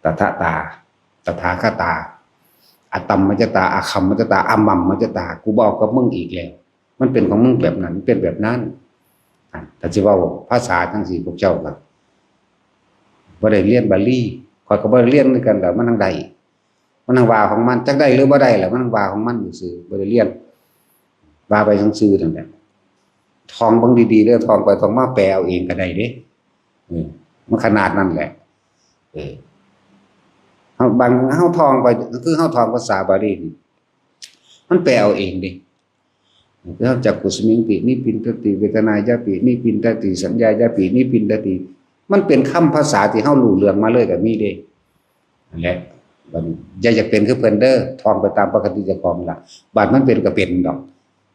ຕະຖະຕາ ຕະຖາຄະຕາ ອະຕຳມະຈະຕາ ອະຄຳມະຈະຕາ ອະມຳມະຈະຕາ ກູບໍ່ເອົາກັບມຶງອີກແລ້ວ ມັນເປັນຂອງມຶງແບບນັ້ນ ມັນເປັນແບບນັ້ນ ອັນ ຖ້າຊິເວົ້າພາສາຈັ່ງຊີ້ ພວກເຈົ້າກໍບໍ່ໄດ້ຮຽນບາລີ ຂ້ອຍກໍບໍ່ໄດ້ຮຽນຄືກັນ ແລ້ວມັນທັງໄດ້ ມັນທັງວ່າຂອງມັນ ຈັກໄດ້ຫຼືບໍ່ໄດ້ລະ ມັນທັງວ່າຂອງມັນຊື່ໆ ບໍ່ໄດ້ຮຽນ ວ່າໄປຊື່ໆນັ້ນແຫຼະ ທ່ອງເບິ່ງດີໆເດີ ທ່ອງໄປທ່ອງມາແປເອົາເອງກໍໄດ້ເດ້ ເອີ ມັນຂະໜາດນັ້ນແຫຼະ ເອີ ເຮົາ ບາງ ເຮົາທ່ອງໄປ ຄືເຮົາທ່ອງພາສາບາລີນີ້ ມັນແປເອົາເອງເດ້ ເຮົາຈັກຂຸສະມິງປິນິບພິນທະຕິ ເວທະນາຍາປິນິບພິນທະຕິ ສັນຍາຍາປິນິບພິນທະຕິ ມັນເປັນຄຳພາສາທີ່ເຮົາຮູ້ເລື່ອງມາເລີຍກໍມີເດ້ ນັ້ນແຫຼະ ບັດນີ້ຢ່າຢາກເປັນຄືເພິ່ນເດີ ທ່ອງໄປຕາມປະກະຕິເຈົ້າຂອງລະ ບາດມັນເປັນກໍເປັນດອກ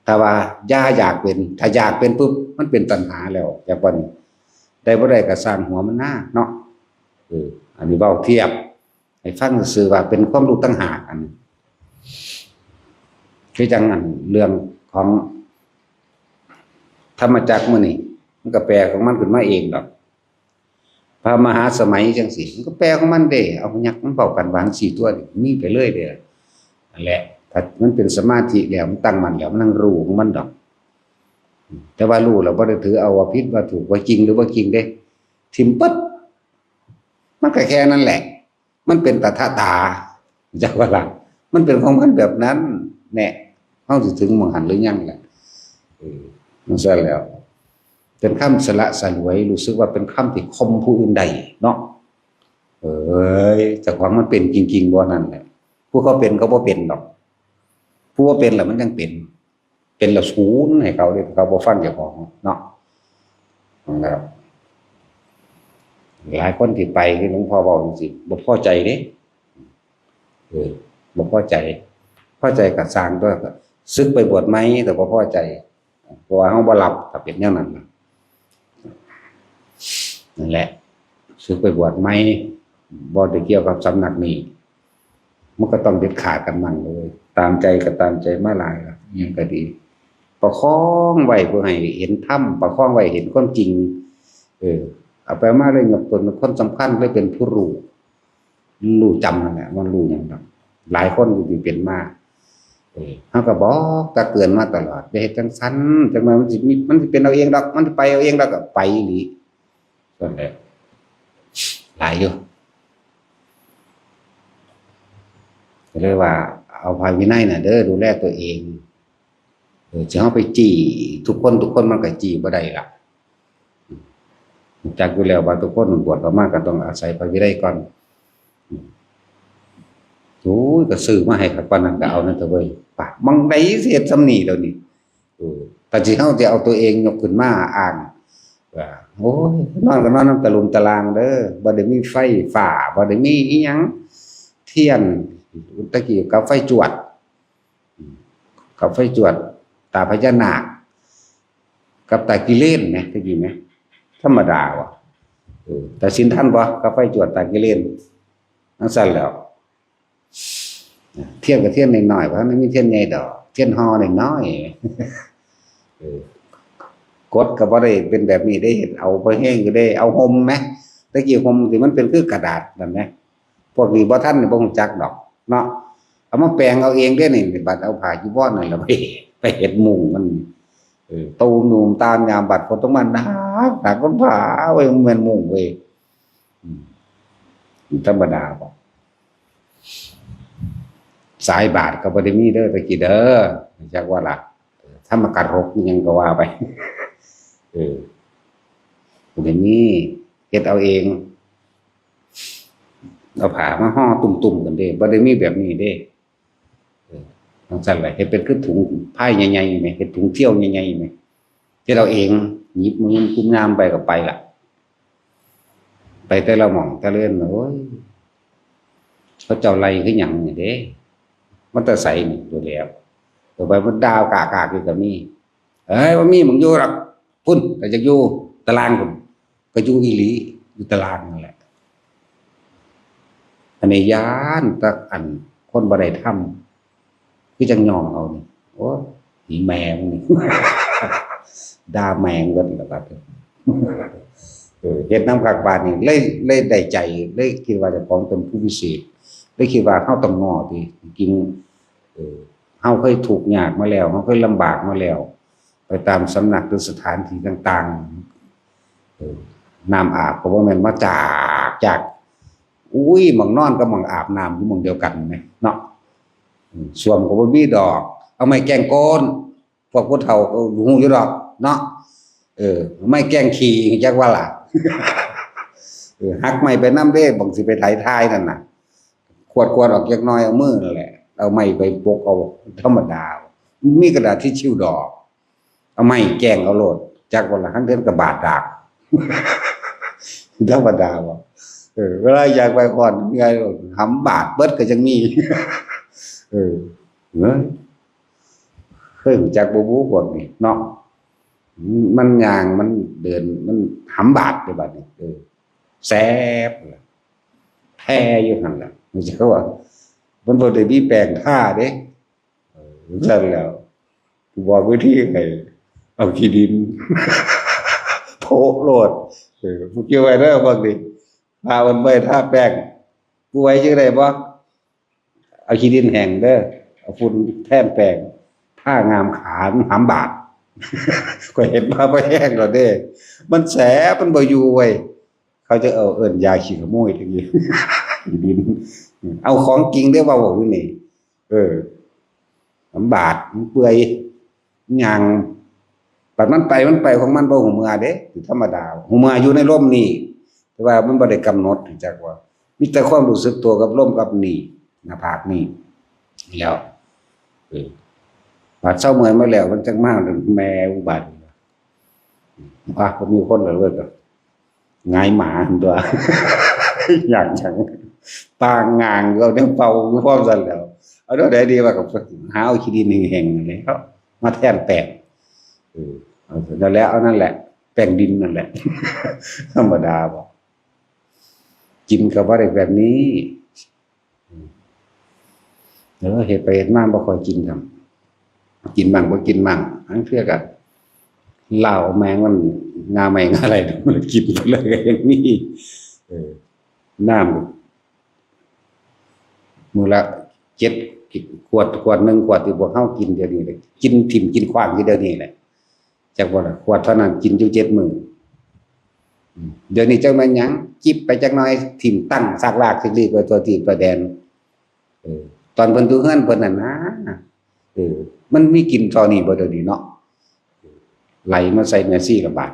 ຖ້າວ່າຢ່າຢາກເປັນ ຖ້າຢາກເປັນປຶບ ມັນເປັນຕັນຫາແລ້ວ ຈາກບັດນີ້ ໄດ້ບໍ່ໄດ້ກໍຊ່າງຫົວມັນນາເນາະ ເອີ ອັນນີ້ເວົ້າທຽບໃຫ້ຟັງຊື່ໆ ວ່າເປັນຄວາມຮູ້ຕ່າງຫາກ ອັນນີ້ ຄືຈັ່ງອັນເລື່ອງຂອງທຳມະຈັກມື້ນີ້ ມັນກໍແປຂອງມັນຂຶ້ນມາເອງດອກ ພະມະຫາສະໄໝຈັ່ງຊີ້ ມັນກໍແປຂອງມັນເດ້ ເອົາ ຍັກມັນເວົ້າກັນວ່າຈັ່ງຊີ້ຕົວະ ມີໄປເລີຍເດ້ ນັ້ນແຫຼະ ຖ້າມັນເປັນສະມາທິແລ້ວ ມັນຕັ້ງໝັ້ນແລ້ວ ມັນນັ່ງຮູ້ຂອງມັນດອກ ແຕ່ວ່າຮູ້ແລ້ວບໍ່ໄດ້ຖືເອົາວ່າຜິດວ່າຖືກ ວ່າຈິງຫຼືບໍ່ຈິງເດ້ ຖິ້ມປຶດ ມັນກໍແຄ່ນັ້ນແຫຼະ ມັນເປັນຕະຖະຕາ ເຈົ້າວ່າລະ ມັນເປັນຂອງມັນແບບນັ້ນແນະ ເຮົາຊິເຖິງໝ່ອງຫັ້ນຫຼືຍັງລະ ເອີ ຈັ່ງຊັ້ນແລ້ວ ເປັນຄຳສະຫຼະສະຫຼວຍ ຮູ້ສຶກວ່າເປັນຄຳທີ່ຂົ່ມຜູ້ອື່ນໄດ້ເນາະ ເອີຍ ເຈົ້າຂອງມັນເປັນຈິງໆບໍ່ ນັ້ນແຫຼະ ຜູ້ເຂົາເປັນເຂົາບໍ່ເປັນດອກ ຜູ້ບໍ່ເປັນລະມັນຈັ່ງເປັນ ເປັນລະສູນໃຫ້ເຂົາເດ້ ເຂົາບໍ່ຟັງເຈົ້າຂອງເນາະ ແລ້ວຫຼາຍຄົນທີ່ໄປ ຄືຫຼວງພໍ່ເວົ້າຈັ່ງຊີ້ ບໍ່ພໍໃຈເດ້ ເອີ ບໍ່ພໍໃຈ ພໍໃຈກໍຊ່າງຕົວະ ກໍສຶກໄປບວດໃໝ ແຕ່ບໍ່ພໍໃຈ ເພາະວ່າເຮົາບໍ່ຮັບ ຖ້າເປັນແນວນັ້ນນະ ນັ້ນແຫຼະ ສຶກໄປບວດໃໝ ບໍ່ໄດ້ກ່ຽວກັບສຳນັກນີ້ ມັນກໍຕ້ອງເດັດຂາດກັນໝັ້ນເລີຍ ຕາມໃຈກໍຕາມໃຈມາຫຼາຍລະ ອີ່ຫຍັງກໍດີ ປະຄອງໄວ້ເພື່ອໃຫ້ເຫັນທຳ ປະຄອງໄວ້ເຫັນຄວາມຈິງ ເອີ ເອົາໄປເອົາມາເລີຍຍົກຕົນເປັນຄົນສຳຄັນ ເລີຍເປັນຜູ້ຮູ້ ຮູ້ຈຳນັ້ນແຫຼະ ມັນຮູ້ຫຍັງດອກ ຫຼາຍຄົນທີ່ເປັນມາ ເອີ ເຮົາກໍບອກຕັກເຕືອນມາຕະຫຼອດ ຢ່າເຮັດຈັ່ງຊັ້ນ ຈັກໜ້ອຍມັນຊິມີ ມັນຊິເປັນເອົາເອງດອກ ມັນຊິໄປເອົາເອງດອກ ກໍໄປອີ່ຫຼີ ສ່ວນຫຼາຍ ຫຼາຍຢູ່ ກໍເລີຍວ່າເອົາພະວິໄນນະເດີ ດູແລຕົວເອງ ເອີ ຊິເຮົາໄປຈີ້ທຸກຄົນ ທຸກຄົນມັນກໍຈີ້ບໍ່ໄດ້ລະ ຮູ້ຈັກຢູ່ແລ້ວວ່າທຸກຄົນບວດອອກມາກໍຕ້ອງອາໄສພະວິໄນກ່ອນ ໂອ້ຍ ກໍຊື້ມາໃຫ້ຄັກປານນັ້ນກໍເອົານັ້ນເຖາະເວີຍ ປາກໝ່ອງໃດຊິເຮັດສ່ຳນີ້ດຽວນີ້ ເອີ ຖ້າຊິເຮົາຊິເອົາຕົວເອງຍົກຂຶ້ນມາອ້າງວ່າ ໂອ້ຍ ນອນກໍນອນນຳຕະຫຼຸມຕະລາງເດີ ບໍ່ໄດ້ມີໄຟຟ້າ ບໍ່ໄດ້ມີອີ່ຫຍັງ ທຽນ ແຕ່ກີ້ກໍໄຟຈວດ ກັບໄຟຈວດ ຕາພະຍານາກ ກັບຕາກິເລນແມ ຕະກີ້ແມ ທຳມະດາວ່າ ເອີ ແຕ່ສິນທັນບໍ່ ກັບໄຟຈວດຕາກິເລນ ຈັ່ງຊັ້ນແລ້ວ ທຽນກໍທຽນນ້ອຍໆ ບໍ່ທັນໄດ້ມີທຽນໃຫຍ່ດອກ ທຽນຫໍ່ນ້ອຍໆ ເອີ ກົດກໍບໍ່ໄດ້ເປັນແບບນີ້ເດ້ ເຮັດເອົາພໍແຮງຢູ່ເດ້ ເອົາຮົ່ມແມ ແຕ່ກີ້ຮົ່ມທີ່ມັນເປັນຄືກະດາດນັ້ນແມ ພວກນີ້ບໍ່ທັນ ບໍ່ຮູ້ຈັກດອກເນາະ ເອົາມາແປງເອົາເອງເດ້ນີ້ ບັດເອົາຜ້າຈີວອນນັ້ນລະໄປ ໄປເຮັດມຸ້ງມັນ ເອີ ໂຕໜຸ່ມຕາມຍາມ ບັດຝົນຕົກມາໜັກ ໜັກ ຄົນພາ ໂອ້ຍ ມັນແມ່ນມຸ້ງເວີຍ ອືມ ທຳມະດາບໍ່ ສາຍບາດກໍບໍ່ໄດ້ມີເດີ ແຕ່ກີ້ເດີ ຮູ້ຈັກວ່າລະ ທຳມະກະລົກອີ່ຫຍັງກໍວ່າໄປ ເອີ ບໍ່ໄດ້ມີ ເຮັດເອົາເອງ ເອົາຜ້າມາຫໍ່ຕຸ້ມໆກັນເດ້ ບໍ່ໄດ້ມີແບບນີ້ເດ້. ເອີ ຈັ່ງຊັ້ນລະ ເຮັດເປັນຄືຖົງພາຍໃຫຍ່ໆແໝ ເຮັດຖົງທ່ຽວໃຫຍ່ໆແໝ ເຮັດເອົາເອງ ຫຍິບມືກຸມຍາມໄປກໍໄປລະ ໄປແຕ່ລະໝ່ອງແຕ່ລະເຮືອນ ໂອ້ຍ ເຂົາເຈົ້າໄລ່ຄືຫຍັງນີ້ເດ້ ມາແຕ່ໃສນີ້ ໂດນແລ້ວ ເອີ ໄປມັນດ່າກາກໆຢູ່ກໍມີ. ເອີຍ ບໍ່ມີໝ່ອງຢູ່ດອກ ພຸ້ນ ກໍຢາກຢູ່ຕາລາງພຸ້ນ ກໍຢູ່ອີ່ຫຼີ ຢູ່ຕາລາງນັ້ນແຫຼະ. ອັນນີ້ຢ້ານແຕ່ອັນຄົນບໍ່ໄດ້ທຳ ຄືຈັ່ງຍ້ອງເອົານີ້ ໂອ້ຍ ອີແມ່ມຶງນີ້ ດ່າແມ່ງເບິດລະບັດ. ເອີ ເຮັດນຳຄັກບາດນີ້ ເລີຍ ເລີຍໄດ້ໃຈ ເລີຍຄິດວ່າເຈົ້າຂອງເປັນຜູ້ວິເສດ ເລີຍຄິດວ່າເຮົາຕ້ອງງໍຕິ ຈິງ ເອີ ເຮົາເຄີຍທຸກຍາກມາແລ້ວ ເຮົາເຄີຍລຳບາກມາແລ້ວ ໄປຕາມສຳນັກ ຫຼື ສະຖານທີ່ຕ່າງໆ ເອີ ນ້ຳອາບກໍບໍ່ແມ່ນມາຈາກ ຈາກ ອຸ້ຍ ໝ່ອງນອນກັບໝ່ອງອາບນ້ຳຢູ່ໝ່ອງດຽວກັນແໝ ເນາະ. ເອີ ສ້ວມກໍບໍ່ມີດອກ ເອົາໄມ້ແກງໂກນ ພວກຜູ້ເຖົ້າກໍຮູ້ຢູ່ດອກເນາະ ເອີ ໄມ້ແກງຂີ້ ຮູ້ຈັກວ່າລະ ເອີ ຫັກໄມ້ໄປນຳເດ້ ບາງຊິໄປໄຖທາຍນັ້ນນະ ຂວດໆອອກຈັກໜ້ອຍ ເອົາມືນັ້ນແຫຼະ ເອົາໄມ້ໄປປົກເອົາ ທຳມະດາ ມີກະດາດທິດຊິວດອກ ເອົາໄມ້ແກງເອົາໂລດ ຈັກວ່າລະ ຫາງເທື່ອກະບາດດາກ ທຳມະດາບໍ່ ເອີ ເວລາຢາກໄປຄອນ ຫຳບາດເບິດກໍຍັງມີ ເອີ ເອີຍ ເຄີຍຮູ້ຈັກບໍ່ບຸພວກນີ້ເນາະ ມັນຍ່າງ ມັນເດີນ ມັນຫຳບາດເດ້ບາດນີ້ ເອີ ແສບ ແຜ່ຢູ່ຫັ້ນລະ ຮູ້ຈັກວ່າ ມັນບໍ່ໄດ້ມີແປ້ງທາເດ້ ເອີ ຊັ້ນແລ້ວ ກູບອກວິທີໃຫ້ ເອົາຂີ້ດິນໂປະໂລດ ເອີ ຜູ້ກ່ຽວໄວ້ເດີພວກນີ້ ພາເພິ່ນໄວ້ທາແປ້ງ ປູໄວ້ຈັ່ງໃດບໍ່? ເອົາຂີ້ດິນແຫ້ງເດີ ເອົາຝຸ່ນແທນແປ້ງ ທາງາມຂາ ຫຳບາດ ຂ້ອຍເຮັດມາພໍແຮງແລ້ວເດ້ ມັນແສບ ມັນບໍ່ຢູ່ເວີຍ ເຂົາຈະເອີ້ນ ເອີ້ນຢາຂີ້ຂະໂມຍຕະກີ້ ຂີ້ດິນ ເອົາຂອງຈິງເດ້ ເວົ້າຢູ່ນີ້ ເອີ ຫຳບາດ ມັນເປື່ອຍ ຍ່າງ ບັດມັນໄປ ມັນໄປຂອງມັນ ບໍ່ຮູ້ເມື່ອເດ້ ທຳມະດາ ຮູ້ເມື່ອຢູ່ໃນລົມນີ້ ແຕ່ວ່າມັນບໍ່ໄດ້ກຳນົດ ຮູ້ຈັກບໍ່ ມີແຕ່ຄວາມຮູ້ສຶກຕົວກັບລົມກັບນີ້ ໜ້າຜາກນີ້ ແລ້ວ ເອີ ບາດເຊົາເມື່ອຍມາແລ້ວ ມັນຈັ່ງມາ ແມ່ອຸບັດ ອ່າ ບໍ່ມີຄົນແລ້ວເວີຍ ຫງາຍໝາຫັ້ນຕົວະ ຢ້ານຫຍັງ ປາງງາງ ເອົາແນວເປົ່າຢູ່ພ້ອມຊັ້ນແຫຼ້ວ ເອົາແນວໃດດີວະ ກໍຫາເອົາຂີ້ດິນແຫ້ງໆນັ້ນແຫຼະ ມາແທນແປ້ງ ເອີ ເອົານັ້ນແຫຼະ ເອົານັ້ນແຫຼະ ແປ້ງດິນນັ້ນແຫຼະ ທຳມະດາບໍ່ ກິນກໍບໍ່ໄດ້ແບບນີ້ ເອີ ເຮັດໄປເຮັດມາບໍ່ຄ່ອຍກິນຊ້ຳ ກິນໝັ້ງບໍ່ກິນໝັ້ງ ລາງເທື່ອກໍລາວແມງມັນ ງາໄມ້ງາໄຫຼ ກິນໄປເລີຍກໍຍັງມີ ເອີ ນ້ຳມື້ລະເຈັດຂວດ ຂວດໜຶ່ງຂວດທີ່ພວກເຮົາກິນດຽວນີ້ແຫຼະ ກິນຖິ້ມກິນຂວ້າງຢູ່ດຽວນີ້ແຫຼະ ຈັກບໍ່ລະ ຂວດເທົ່ານັ້ນກິນຢູ່ເຈັດມື້ ດຽວນີ້ຈັກແມ່ນຫຍັງ ຈິບໄປຈັກໜ້ອຍ ຖິ້ມຕັ້ງຊາກລາກຊິກລີກໄປທົ່ວທີ່ທົ່ວແດນ ເອີ ຕອນເພິ່ນຢູ່ເຮືອນເພິ່ນນັ້ນນາ ເອີ ມັນມີກິນທໍ່ນີ້ບໍ່ດຽວນີ້ເນາະ ໄຫຼມາໃສ່ແມ່ຊີລະບາດ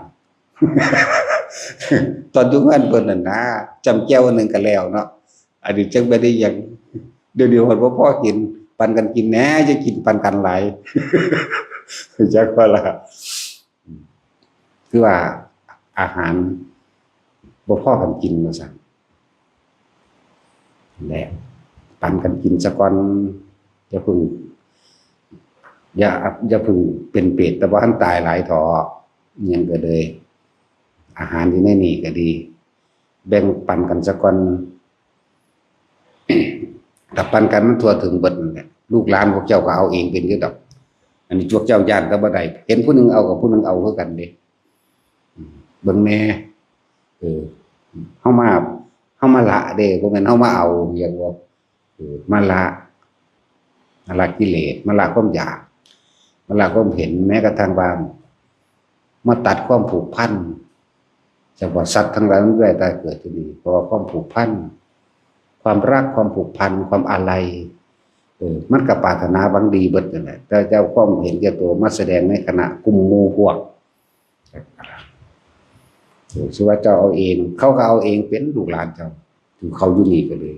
ຕອນຢູ່ເຮືອນເພິ່ນນັ້ນນາ ຈ້ຳແຈ່ວອັນໜຶ່ງກໍແລ້ວເນາະ ອັນນີ້ຈັກແມ່ນອີ່ຫຍັງ ດຽວນີ້ຮອດບໍ່ພໍກິນ ປັນກັນກິນແດ່ ຢ່າກິນປັນກັນຫຼາຍ ຈັກວ່າລະ ຄືວ່າອາຫານບໍ່ພໍກັນກິນວ່າຊັ້ນແຫຼະ ປັນກັນກິນສາກ່ອນ ຢ່າເພິ່ງ ຢ່າ ຢ່າເພິ່ງເປັນເປດແຕ່ບໍ່ທັນຕາຍຫຼາຍເຖາະ ຫຍັງກໍເລີຍ ອາຫານຢູ່ໃນນີ້ກໍດີ ແບ່ງປັນກັນສາກ່ອນ ຖ້າປັນກັນມັນທົ່ວເຖິງເບິດນັ້ນແຫຼະ ລູກຫຼານພວກເຈົ້າກໍເອົາເອງເປັນຢູ່ດອກ ອັນນີ້ພວກເຈົ້າຢ້ານແຕ່ບໍ່ໄດ້ ເຫັນຜູ້ໜຶ່ງເອົາກໍຜູ້ໜຶ່ງເອົາຄືກັນເດ້ ເບິ່ງແດ່ ເອີ ເຮົາມາ ເຮົາມາລະເດ້ ບໍ່ແມ່ນເຮົາມາເອົາ ຮຽກວ່າ ເອີ ມາລະ ມາລະກິເລດ ມາລະຄວາມຢາກ ມາລະຄວາມເຫັນ ແມ້ກະທັ່ງວ່າມາຕັດຄວາມຜູກພັນ ຈັກວ່າສັດທັງຫຼາຍມັນເກີດແຕ່ເກີດທີ່ນີ້ ເພາະວ່າຄວາມຜູກພັນ ຄວາມລັກ ຄວາມຜູກພັນ ຄວາມອາໄລ ເອີ ມັນກໍປາດຖະໜາຫວັງດີເບິດນັ້ນແຫຼະ ແຕ່ເຈົ້າຄວາມເຫັນແກ່ໂຕມາສະແດງໃນຄະນະກຸ່ມໝູ່ພວກ ເອີ ຊິວ່າເຈົ້າເອົາເອງ ເຂົາກໍເອົາເອງເປັນ ລູກຫຼານເຈົ້າ ເຂົາຢູ່ນີ້ກໍເລີຍ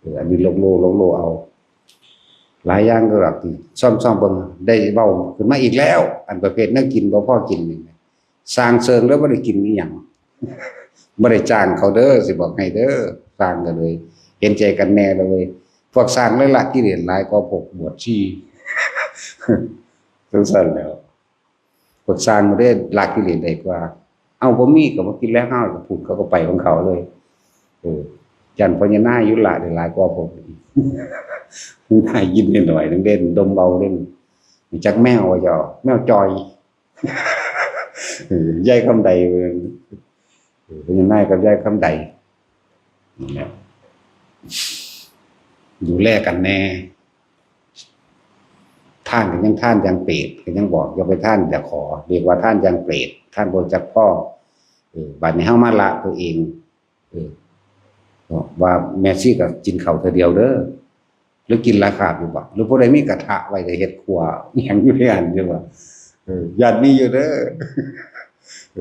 ເອີ ອັນນີ້ໂລໂລໂລໂລເອົາ ຫຼາຍຢ່າງກໍດອກທີ່ຊອມໆເບິ່ງ ໄດ້ເວົ້າຂຶ້ນມາອີກແລ້ວ ອັນປະເພດແນວກິນບໍ່ພໍກິນນີ້ ສ້າງເສີງແລ້ວບໍ່ໄດ້ກິນອີ່ຫຍັງ ບໍ່ໄດ້ຈ້າງເຂົາເດີ ຊິບອກໃຫ້ເດີ ສ້າງກໍເລີຍເຫັນໃຈກັນແດ່ເລີຍ ພວກສ້າງເລີຍລະກິເລດຫຼາຍກວ່າພວກບວດຊີ ຈັ່ງຊັ້ນແຫຼ້ວ ພວກສ້າງເດ້ລະກິເລດໄດ້ກວ່າ ເອົ້າ ບໍ່ມີກໍບໍ່ກິນແລ້ວ ເຮົາກໍພຸ້ນ ເຂົາກໍໄປຂອງເຂົາເລີຍ ເອີ ຢ້ານພໍ່ໃຫຍ່ນາຢູ່ລະໄດ້ຫຼາຍກວ່າພວກນີ້ ນາຍກິນໜ້ອຍໆໜຶ່ງເດ້ ດົມເອົາເດ້ ຈັກແມວວ່າເຈົ້າ ແມວຈ່ອຍ ເອີ ຍາຍຄຳໃດ ເອີ ເພິ່ນນາຍກັບຍາຍຄຳໃດ ນັ້ນແຫຼະ ດູແລກັນແດ່ ທານກໍຍັງທານຢ່າງເປດ ກໍຍັງບອກ ຢ່າໄປທານຢ່າຂໍ ເອີ້ນວ່າທານຢ່າງເປດ ທານບໍ່ຈັກພໍ ເອີ ບາດນີ້ເຮົາມາລະຕົວເອງ ເອີ ເນາະ ວ່າແມ່ຊີກໍກິນເຂົ້າເທື່ອດຽວເດີ ຫຼືກິນຫຼາຍຄາບຢູ່ບໍ່ ຫຼືຜູ້ໃດມີກະທະໄວ້ກໍເຮັດຄົວອີ່ຫຍັງຢູ່ໃນຫັ້ນຢູ່ບໍ່ ເອີ ຢ້ານມີຢູ່ເດີ ເອີ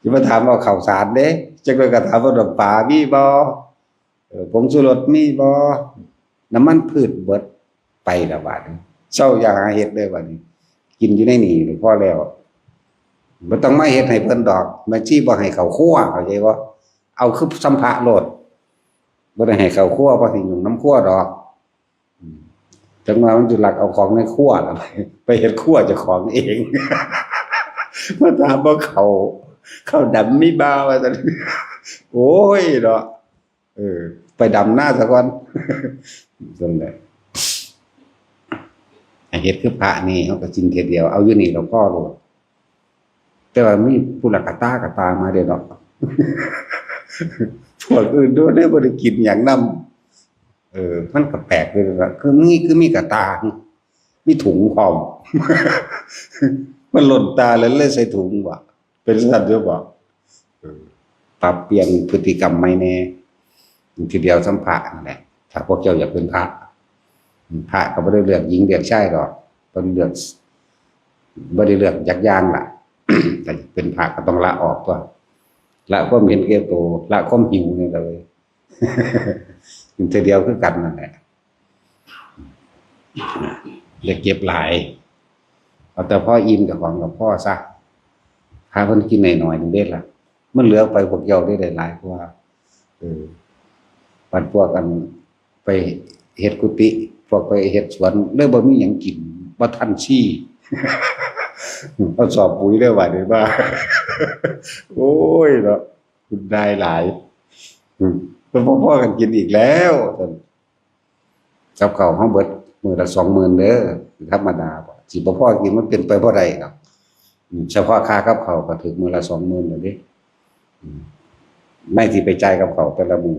ຊິມາຖາມເອົາເຂົ້າສານເດ້ ຈັກໜ່ອຍກໍຖາມວ່ານ້ຳປາມີບໍ່ ເອີ ຜົງຊູລົດມີບໍ່ ນ້ຳມັນພືດເບິດໄປແລ້ວບາດນີ້ ເຊົາຢ່າຫາເຮັດເດີບາດນີ້ ກິນຢູ່ໃນນີ້ພໍແລ້ວ ບໍ່ຕ້ອງມາເຮັດໃຫ້ເພິ່ນດອກ ແມ່ຊີບໍ່ໃຫ້ເຂົ້າຄົວ ເຂົ້າໃຈບໍ່ ເອົາຄືສຳພະໂລດ ບໍ່ໄດ້ໃຫ້ເຂົ້າຄົວ ບໍ່ໃຫ້ຫຍຸ້ງນຳຄົວດອກ ອືມ ຈັກໜ່ອຍມັນຊິລັກເອົາຂອງໃນຄົວລະ ໄປເຮັດຄົວເຈົ້າຂອງເອງ ມາຖາມວ່າເຂົ້າ ເຂົ້າດຳມີບໍ່ວ່າຊັ້ນ ໂອ້ຍເນາະ ເອີ ໄປດຳນາສາກ່ອນ ຊັ້ນແຫຼະ ໃຫ້ເຮັດຄືພະນີ້ ເຮົາກໍກິນເທື່ອດຽວ ເອົາຢູ່ນີ້ແລ້ວພໍໂລດ ແຕ່ວ່າມີຜູ້ລັກກະຕາກະຕາມາເດ້ເນາະ ພວກອື່ນໂດນໄດ້ບໍ່ໄດ້ກິນຫຍັງນຳ ເອີ ມັນກໍແປກເດ້ວ່າ ຄືມີ ຄືມີກະຕາ ມີຖົງພ້ອມ ມັນລົ້ນຕາແລ້ວເລີຍໃສ່ຖົງວ່າ ເປັນຊັ້ນຢູ່ບໍ່ ເອີ ປັບປ່ຽນພຶດຕິກຳໃໝ່ແດ່ ທີດຽວສ່ຳພະນັ້ນແຫຼະ ຖ້າພວກເຈົ້າຢາກເປັນພະ ພະກໍບໍ່ໄດ້ເລືອກຍິງເລືອກຊາຍດອກ ເພິ່ນເລືອກ ບໍ່ໄດ້ເລືອກຈັກຢ່າງລະ ຖ້າເປັນພະກໍຕ້ອງລະອອກຕົວະ ລະຄວາມເຫັນແກ່ໂຕ ລະຄວາມຫິວນີ້ລະເວີຍ ກິນເທື່ອດຽວຄືກັນນັ້ນແຫຼະ ຢ່າເກັບຫຼາຍ ເອົາແຕ່ພໍອີ່ມເຈົ້າຂອງກໍພໍຊະ ພາເພິ່ນກິນໜ້ອຍໆໜຶ່ງເດ້ລະ ມັນເຫຼືອໄປພວກເຈົ້າໄດ້ຫຼາຍກວ່າ ເອີ ບັດພວກອັນໄປເຮັດກຸຕິ ພວກໄປເຮັດສວນ ເລີຍບໍ່ມີຫຍັງກິນ ບໍ່ທັນຊີ ເອົາສອບປຸຍເດີບາດນີ້ ໂອ້ຍເນາະ ຄຸນນາຍຫຼາຍ ອືມ ເພິ່ນບໍ່ພໍກັນກິນອີກແລ້ວ ກັບເຂົ້າເຮົາເບິດມື້ລະສອງໝື່ນເດີ ທຳມະດາບໍ່ ຊິບໍ່ພໍກິນ ມັນເປັນໄປບໍ່ໄດ້ດອກ ອືມ ສະເພາະຄ່າກັບເຂົ້າກໍຖືກມື້ລະສອງໝື່ນແລ້ວເດ້ ອືມ ໃນທີ່ໄປຈ່າຍກັບເຂົ້າແຕ່ລະມື້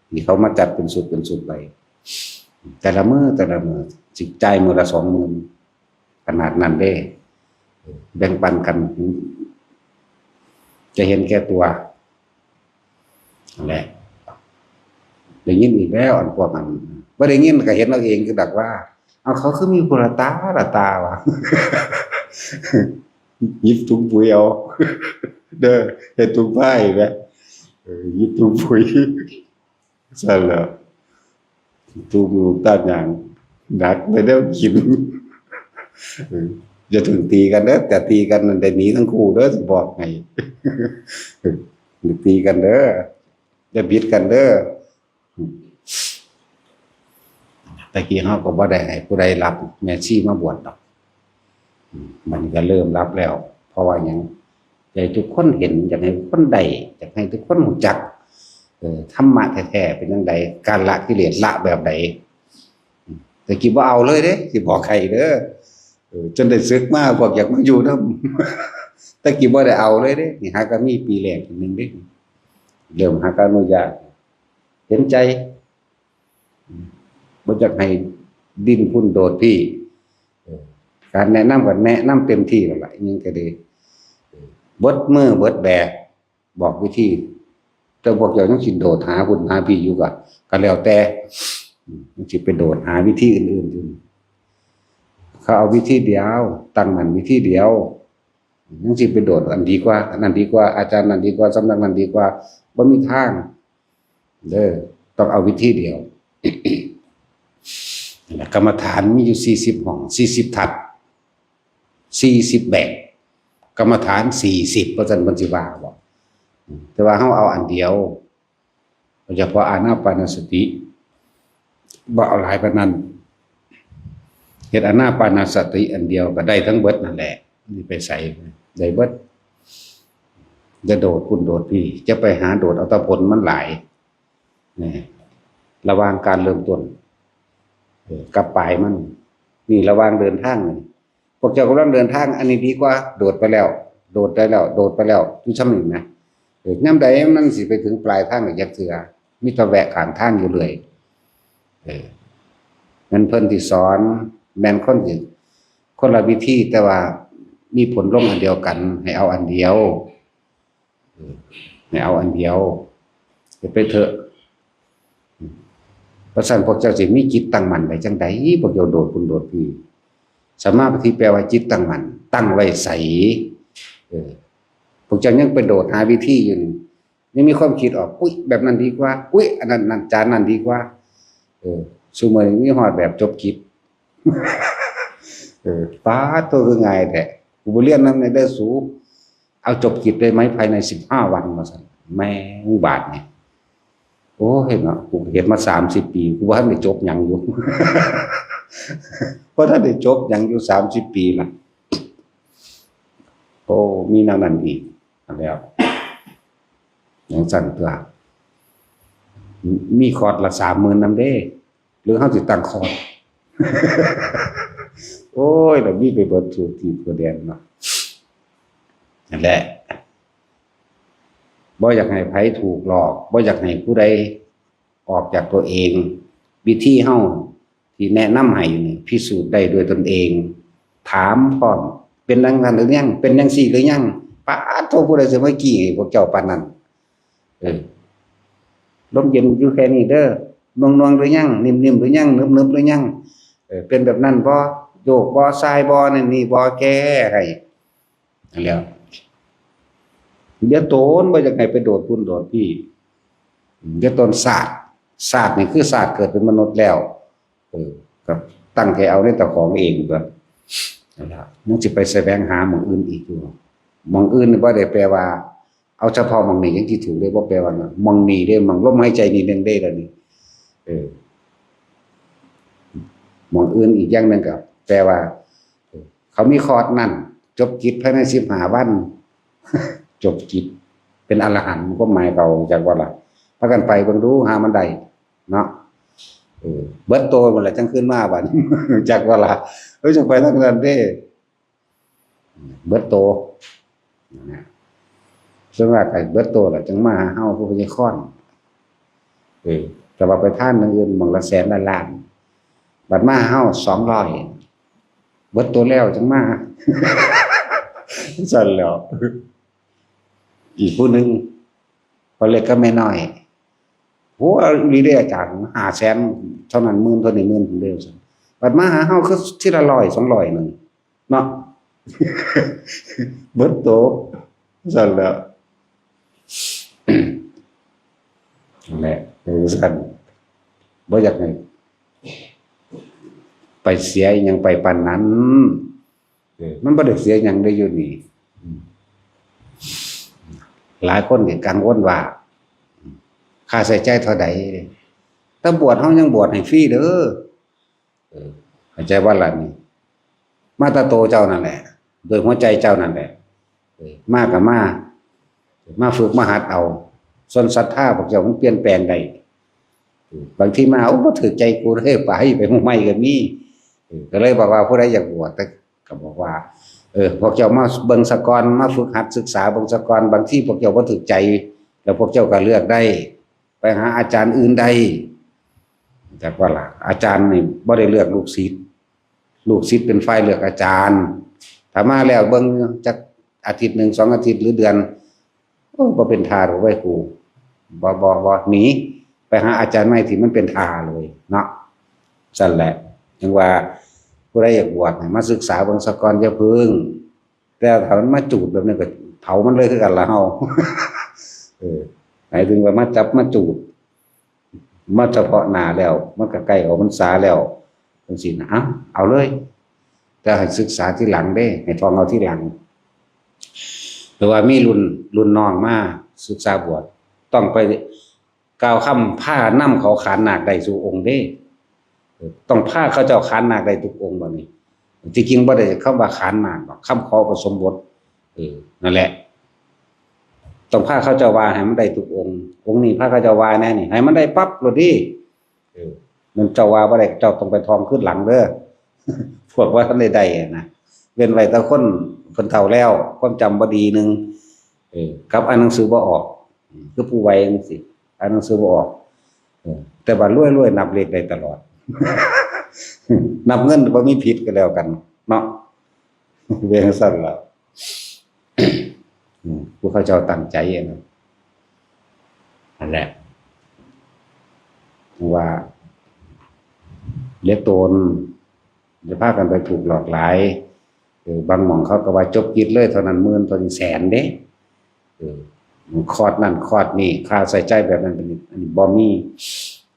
ທີ່ເຂົາມາຈັດເປັນຊຸດເປັນຊຸດໄວ້ ແຕ່ລະມື້ ແຕ່ລະມື້ ຊິຈ່າຍມື້ລະສອງໝື່ນ ຂະໜາດນັ້ນເດ້ ແບ່ງປັນກັນ ຈະເຫັນແກ່ຕົວ ນັ້ນແຫຼະ ໄດ້ຍິນອີກແລ້ວ ອັນພວກນັ້ນ ບໍ່ໄດ້ຍິນກໍເຫັນເອົາເອງຄືດອກວ່າ ເອົາ ເຂົາຄືມີຜູ້ລະຕາລະຕາວ່າ ຫຍິບຖົງປຸຍເອົາເດີ ເຮັດຖົງພາຍແມ ເອີ ຫຍິບຖົງປຸຍ ຊັ້ນແຫຼະ ຕູບລູກຕານຫຍັງ ໜັກແຕ່ແນວກິນ ເອີ ຢ່າເຖິງຕີກັນເດີ ແຕ່ຕີກັນນັ້ນໄດ້ໜີທັງຄູ່ເດີ ຊິບອກໃຫ້ ຢ່າຕີກັນເດີ ຢ່າບິດກັນເດີ ແຕ່ກີ້ເຮົາກໍບໍ່ໄດ້ໃຫ້ຜູ້ໃດຮັບແມ່ຊີມາບວດດອກ ມັນກໍເລີ່ມຮັບແລ້ວ ເພາະວ່າຫຍັງ? ຢາກໃຫ້ທຸກຄົນເຫັນ ຢາກໃຫ້ທຸກຄົນໄດ້ ຢາກໃຫ້ທຸກຄົນຮູ້ຈັກ ເອີ ທຳມະແທ້ໆເປັນຈັ່ງໃດ ການລະກິເລດລະແບບໃດ ແຕ່ກີ້ບໍ່ເອົາເລີຍເດ້ ຊິບອກໃຫ້ເດີ ເອີ ຈົນໄດ້ສຶກມາ ພວກຢາກມາຢູ່ນຳ ແຕ່ກີ້ບໍ່ໄດ້ເອົາເລີຍເດ້ ນີ້ຫາກໍມີປີແລກປີໜຶ່ງເດ້ ເລີ່ມຫາກໍອະນຸຍາດ ເຫັນໃຈ ບໍ່ຢາກໃຫ້ດີ້ນພຸ້ນໂດດພີ້ ເອີ ການແນະນຳກໍແນະນຳເຕັມທີ່ແລ້ວລະ ອີ່ຫຍັງກໍດີ ເບິດມື້ເບິດແບບ ບອກວິທີ ແຕ່ພວກເຈົ້າຍັງຊິໂດດຫາພຸ້ນຫາພີ້ຢູ່ກໍ ກໍແລ້ວແຕ່ ອືມ ຍັງຊິໄປໂດດຫາວິທີອື່ນໆຢູ່ ເຂົາເອົາວິທີດຽວ ຕັ້ງໝັ້ນວິທີດຽວ ຍັງຊິໄປໂດດອັນດີກວ່າ ອັນນັ້ນດີກວ່າ ອາຈານນັ້ນດີກວ່າ ສຳນັກນັ້ນດີກວ່າ ບໍ່ມີທາງ ເດີ ຕ້ອງເອົາວິທີດຽວ. ນັ້ນແຫຼະ ກຳມະຖານມີຢູ່ສີ່ສິບຫ້ອງ ສີ່ສິບທັດ ສີ່ສິບແບບ ກຳມະຖານສີ່ສິບ ວ່າຊັ້ນ ເພິ່ນຊິວ່າບໍ? ແຕ່ວ່າເຮົາເອົາອັນດຽວ ໂດຍສະເພາະອານາປານະສະຕິ ບໍ່ເອົາຫຼາຍປານນັ້ນ. ເຮັດອານາປານະສະຕິອັນດຽວກໍໄດ້ທັງເບິດນັ້ນແຫຼະ. ມັນຊິໄປໃສ? ໄດ້ເບິດ. ຢ່າໂດດພຸ້ນໂດດພີ້ ຢ່າໄປຫາໂດດເອົາແຕ່ຜົນມັນຫຼາຍ. ນີ້ ລະຫວ່າງການເລີ່ມຕົ້ນ ເອີ ກັບປາຍມັນ. ນີ້ລະຫວ່າງເດີນທາງນີ້ ພວກເຈົ້າກຳລັງເດີນທາງ ອັນນີ້ດີກວ່າ ໂດດໄປແລ້ວ ໂດດໄປແລ້ວ ໂດດໄປແລ້ວ ຢູ່ຊ່ຳນີ້ນະ. ເອີ ຍາມໃດມັນຊິໄປເຖິງປາຍທາງໄດ້ຈັກເທື່ອ? ມີແຕ່ແວະຂ້າງທາງຢູ່ເລື້ອຍ. ເອີ ແມ່ນເພິ່ນທີ່ສອນ ແມ່ນຄົນທີ່ ຄົນລະວິທີ ແຕ່ວ່າມີຜົນລົງອັນດຽວກັນ ໃຫ້ເອົາອັນດຽວ. ເອີ ໃຫ້ເອົາອັນດຽວ ເຮັດໄປເຖາະ. ບໍ່ຊັ້ນພວກເຈົ້າຊິມີຈິດຕັ້ງໝັ້ນໄດ້ຈັ່ງໃດ? ພວກເຈົ້າໂດດພຸ້ນໂດດພີ້. ສະມາທິແປວ່າຈິດຕັ້ງໝັ້ນ, ຕັ້ງໄວ້ໃສ? ເອີ ພວກເຈົ້າຍັງໄປໂດດຫາວິທີຢູ່ນີ້ ຍັງມີຄວາມຄິດອອກ, ອຸ້ຍ ແບບນັ້ນດີກວ່າ, ອຸ້ຍ ອັນນັ້ນ ນັ້ນ ຈານນັ້ນດີກວ່າ. ເອີ ຊຸມື້ນີ້ມີຮອດແບບຈົບກິດ. ເອີ ປາດໂທ້ ຄືງ່າຍແທ້, ກູບໍ່ລຽນນຳແດ່ເດີສູ. ເອົາ ຈົບກິດໄດ້ໄໝ ພາຍໃນສິບຫ້າວັນ ວ່າຊັ້ນ. ແມ່ງ ບາດນີ້ ໂອ້ຍເນາະ ກູເຮັດມາສາມສິບປີ ກູບໍ່ທັນໄດ້ຈົບຫຍັງຢູ່ ບໍ່ທັນໄດ້ຈົບຫຍັງຢູ່ສາມສິບປີນະ. ໂອ້ ມີແນວນັ້ນອີກ. ອັນແລ້ວ ຈັ່ງຊັ້ນຕົວະ ມີຄອດລະສາມໝື່ນນຳເດ້. ຫຼືເຮົາຊິຕັ້ງຄອດ? ໂອ້ຍ ລະມີໄປເບິດສູ່ທີ່ຜູ້ແດນເນາະ. ນັ້ນແຫຼະ ບໍ່ຢາກໃຫ້ໃຜຖືກຫຼອກ, ບໍ່ຢາກໃຫ້ຜູ້ໃດອອກຈາກຕົວເອງ. ວິທີເຮົາທີ່ແນະນຳໃຫ້ນີ້ ພິສູດໄດ້ດ້ວຍຕົນເອງ, ຖາມພ້ອມ, ເປັນດັ່ງນັ້ນຫຼືຍັງ? ເປັນຈັ່ງຊີ້ຫຼືຍັງ? ປາດໂທ້ ຜູ້ໃດຊິມາກີ້ໃຫ້ພວກເຈົ້າປານນັ້ນ? ເອີ ລົມເຢັນຢູ່ແຄ່ນີ້ເດີ, ໜ່ວງໆ ຫຼືຍັງ? ນິ່ມໆ ຫຼືຍັງ? ໜຶບໆ ຫຼືຍັງ? ເອີ ເປັນແບບນັ້ນບໍ່? ໂຍກບໍ່? ຊາຍບໍ່? ນັ້ນນີ້ບໍ່? ແກ້ໃຫ້. ຫັ້ນແຫຼ້ວ ດຽວໂຕນບໍ່ຢາກໃຫ້ໄປໂດດພຸ້ນໂດດພີ້. ດຽວໂຕນຊາດ, ຊາດນີ້ຄືຊາດເກີດເປັນມະນຸດແລ້ວ. ເອີ ກໍຕັ້ງໃຈເອົາໃນເຈົ້າຂອງເອງຕົວະ. ນັ້ນແຫຼະ ຍັງຊິໄປສະແຫວງຫາໝ່ອງອື່ນອີກຢູ່? ໝ່ອງອື່ນນີ້ບໍ່ໄດ້ແປວ່າ ເອົາສະເພາະໝ່ອງນີ້ຈັ່ງຊິຖືກເດ້, ບໍ່ແປວ່າໝ່ອງນີ້ເດ້, ໝ່ອງລົມຫາຍໃຈນີ້ໜຶ່ງເດ້ ແລ້ວນີ້. ເອີ ໝ່ອງອື່ນອີກຢ່າງໜຶ່ງກໍແປວ່າ ເຂົາມີຄອດນັ້ນ ຈົບກິດພາຍໃນສິບຫ້າວັນ ຈົບກິດ ເປັນອະລະຫັນ. ຄວາມໝາຍເຂົາ ຈັກວ່າລະ? ພາກັນໄປເບິ່ງດູ ຫາມັນໄດ້ເນາະ. ເອີ ເບິດໂຕໝົດລະ ຈັ່ງຄືນມາບາດນີ້ ຈັກວ່າລະ? ເອີ ຈັ່ງໄປທາງນັ້ນເດ້. ເບິດໂຕນະ. ສ່ວນມາກກໍເບິດໂຕແລ້ວ ຈັ່ງມາຫາເຮົາ ຄືພະຍາຄອນ. ເອີ ແຕ່ວ່າໄປທານທາງອື່ນ ໝ່ອງລະແສນລະລ້ານ, ບັດມາຫາເຮົາສອງຮ້ອຍ ເບິດໂຕແລ້ວ ຈັ່ງມາ. ຊັ້ນແຫຼ້ວ. ອີກຜູ້ໜຶ່ງ ພໍ່ເລັກກັບແມ່ນ້ອຍ, ໂອ້ ອີ່ຫຼີເດ້ອາຈານ, ຫ້າແສນເທົ່ານັ້ນ ໝື່ນເທົ່ານີ້ ໝື່ນເດີ. ບັດມາຫາເຮົາຄືທີລະຮ້ອຍສອງຮ້ອຍໜຶ່ງເນາະ, ເບິດໂຕ. ຊັ້ນແຫຼ້ວ. ນັ້ນແຫຼະ ເປັນຈັ່ງຊັ້ນ. ບໍ່ຢາກໃຫ້ໄປເສຍອີ່ຫຍັງໄປປານນັ້ນ. ເອີ ມັນບໍ່ໄດ້ເສຍຫຍັງເດ້ຢູ່ນີ້. ອືມ ຫຼາຍຄົນກໍກັງວົນວ່າ ອືມ ຄ່າໃຊ້ຈ່າຍເທົ່າໃດ? ແຕ່ບວດເຮົາຍັງບວດໃຫ້ຟຣີເດີ. ເອີ ເຂົ້າໃຈບໍ່ລະນີ້? ມາແຕ່ໂຕເຈົ້ານັ້ນແຫຼະ, ດ້ວຍຫົວໃຈເຈົ້ານັ້ນແຫຼະ. ເອີ ມາກໍມາ, ມາຝຶກມາຫັດເອົາ. ສ່ວນສັດທາພວກເຈົ້າມັນປ່ຽນແປງໄດ້. ເອີ ບາງທີມາ ໂອ້ ບໍ່ຖືກໃຈກູເລີຍ, ໄປ ໄປຫົວໃໝ່ກໍມີ. ເອີ ກໍເລີຍບອກວ່າ ຜູ້ໃດຢາກບວດ ກໍບອກວ່າ ເອີ ພວກເຈົ້າມາເບິ່ງສາກ່ອນ, ມາຝຶກຫັດສຶກສາເບິ່ງສາກ່ອນ. ບາງທີພວກເຈົ້າບໍ່ຖືກໃຈ ແລ້ວພວກເຈົ້າກໍເລືອກໄດ້ ໄປຫາອາຈານອື່ນໄດ້. ຈັກວ່າລະ ອາຈານນີ້ບໍ່ໄດ້ເລືອກລູກສິດ, ລູກສິດເປັນຝ່າຍເລືອກອາຈານ. ຖ້າມາແລ້ວເບິ່ງຈັກອາທິດໜຶ່ງ ສອງອາທິດ ຫຼືເດືອນ, ໂອ້ ບໍ່ເປັນທ່າດອກເວີຍຄູ, ບໍ່ ບໍ່ ບໍ່ ໜີ ໄປຫາອາຈານໃໝ່ທີ່ມັນເປັນທ່າເລີຍເນາະ. ຊັ້ນແຫຼະ ຈັ່ງວ່າ ຜູ້ໃດຢາກບວດໃຫ້ມາສຶກສາເບິ່ງສາກ່ອນ, ຢ່າເພິ່ງ. ແຕ່ຖ້າມັນມາຈູດແບບນີ້ກໍເຜົາມັນເລີຍຄືກັນລະເຮົາ. ເອີ ໝາຍເຖິງວ່າມາຈັບມາຈູດ ມາສະເພາະໜ້າແລ້ວ ມັນກໍໃກ້ອອກພັນສາແລ້ວ ຈັ່ງຊີ້ນະ ເອົາ ເອົາເລີຍ ແຕ່ໃຫ້ສຶກສາທີຫຼັງເດ້ ໃຫ້ທ່ອງເອົາທີຫຼັງ. ແຕ່ວ່າມີລຸ້ນ ລຸ້ນນ້ອງມາສຶກສາບວດ ຕ້ອງໄປກ່າວຄຳພານຳເຂົາຂານນາກໄດ້ສູ່ອົງເດ້ ເອີ ຕ້ອງພາເຂົາເຈົ້າຂານນາກໄດ້ທຸກອົງບັດນີ້. ທີ່ຈິງບໍ່ໄດ້ຄຳວ່າຂານນາກດອກ ຄຳຂໍປະສົມບົດ ເອີ ນັ້ນແຫຼະ ຕ້ອງພາເຂົາເຈົ້າວ່າໃຫ້ມັນໄດ້ທຸກອົງ ອົງນີ້ພາເຂົາເຈົ້າວ່າແດ່ນີ້ ໃຫ້ມັນໄດ້ປັບໂລດເດ້. ເອີ ແມ່ນເຈົ້າວ່າບໍ່ໄດ້ ເຈົ້າຕ້ອງໄປທ່ອງຄືນຫຼັງເດີ ພວກວ່າທັນໄດ້ໄດ້ນະ ເວັ້ນໄວ້ແຕ່ຄົນເພິ່ນເຖົ້າແລ້ວ ຄວາມຈຳບໍ່ດີໜຶ່ງ ເອີ ກັບອ່ານໜັງສືບໍ່ອອກ ຄືຜູ້ໄວຈັ່ງຊີ້ ອ່ານໜັງສືບໍ່ອອກ ເອີ ແຕ່ວ່າລວຍໆ ນັບເລກໄດ້ຕະຫຼອດ ນັບເງິນບໍ່ມີຜິດກໍແລ້ວກັນເນາະ ເປັນຈັ່ງຊັ້ນລະ ອືມ ພວກເຂົາເຈົ້າຕັ້ງໃຈອັນນັ້ນ ນັ້ນແຫຼະ ວ່າຢ່າໂຕນ ຢ່າພາກັນໄປຖືກຫຼອກຫຼາຍ ເອີ ບາງໝ່ອງເຂົາກໍວ່າຈົບກິດເລີຍ ເທົ່ານັ້ນໝື່ນ ເທົ່ານີ້ແສນເດ້ ເອີ ຄອດນັ້ນຄອດນີ້ ຄ່າໃຊ້ຈ່າຍແບບນັ້ນເປັນ ອັນນີ້ບໍ່ມີ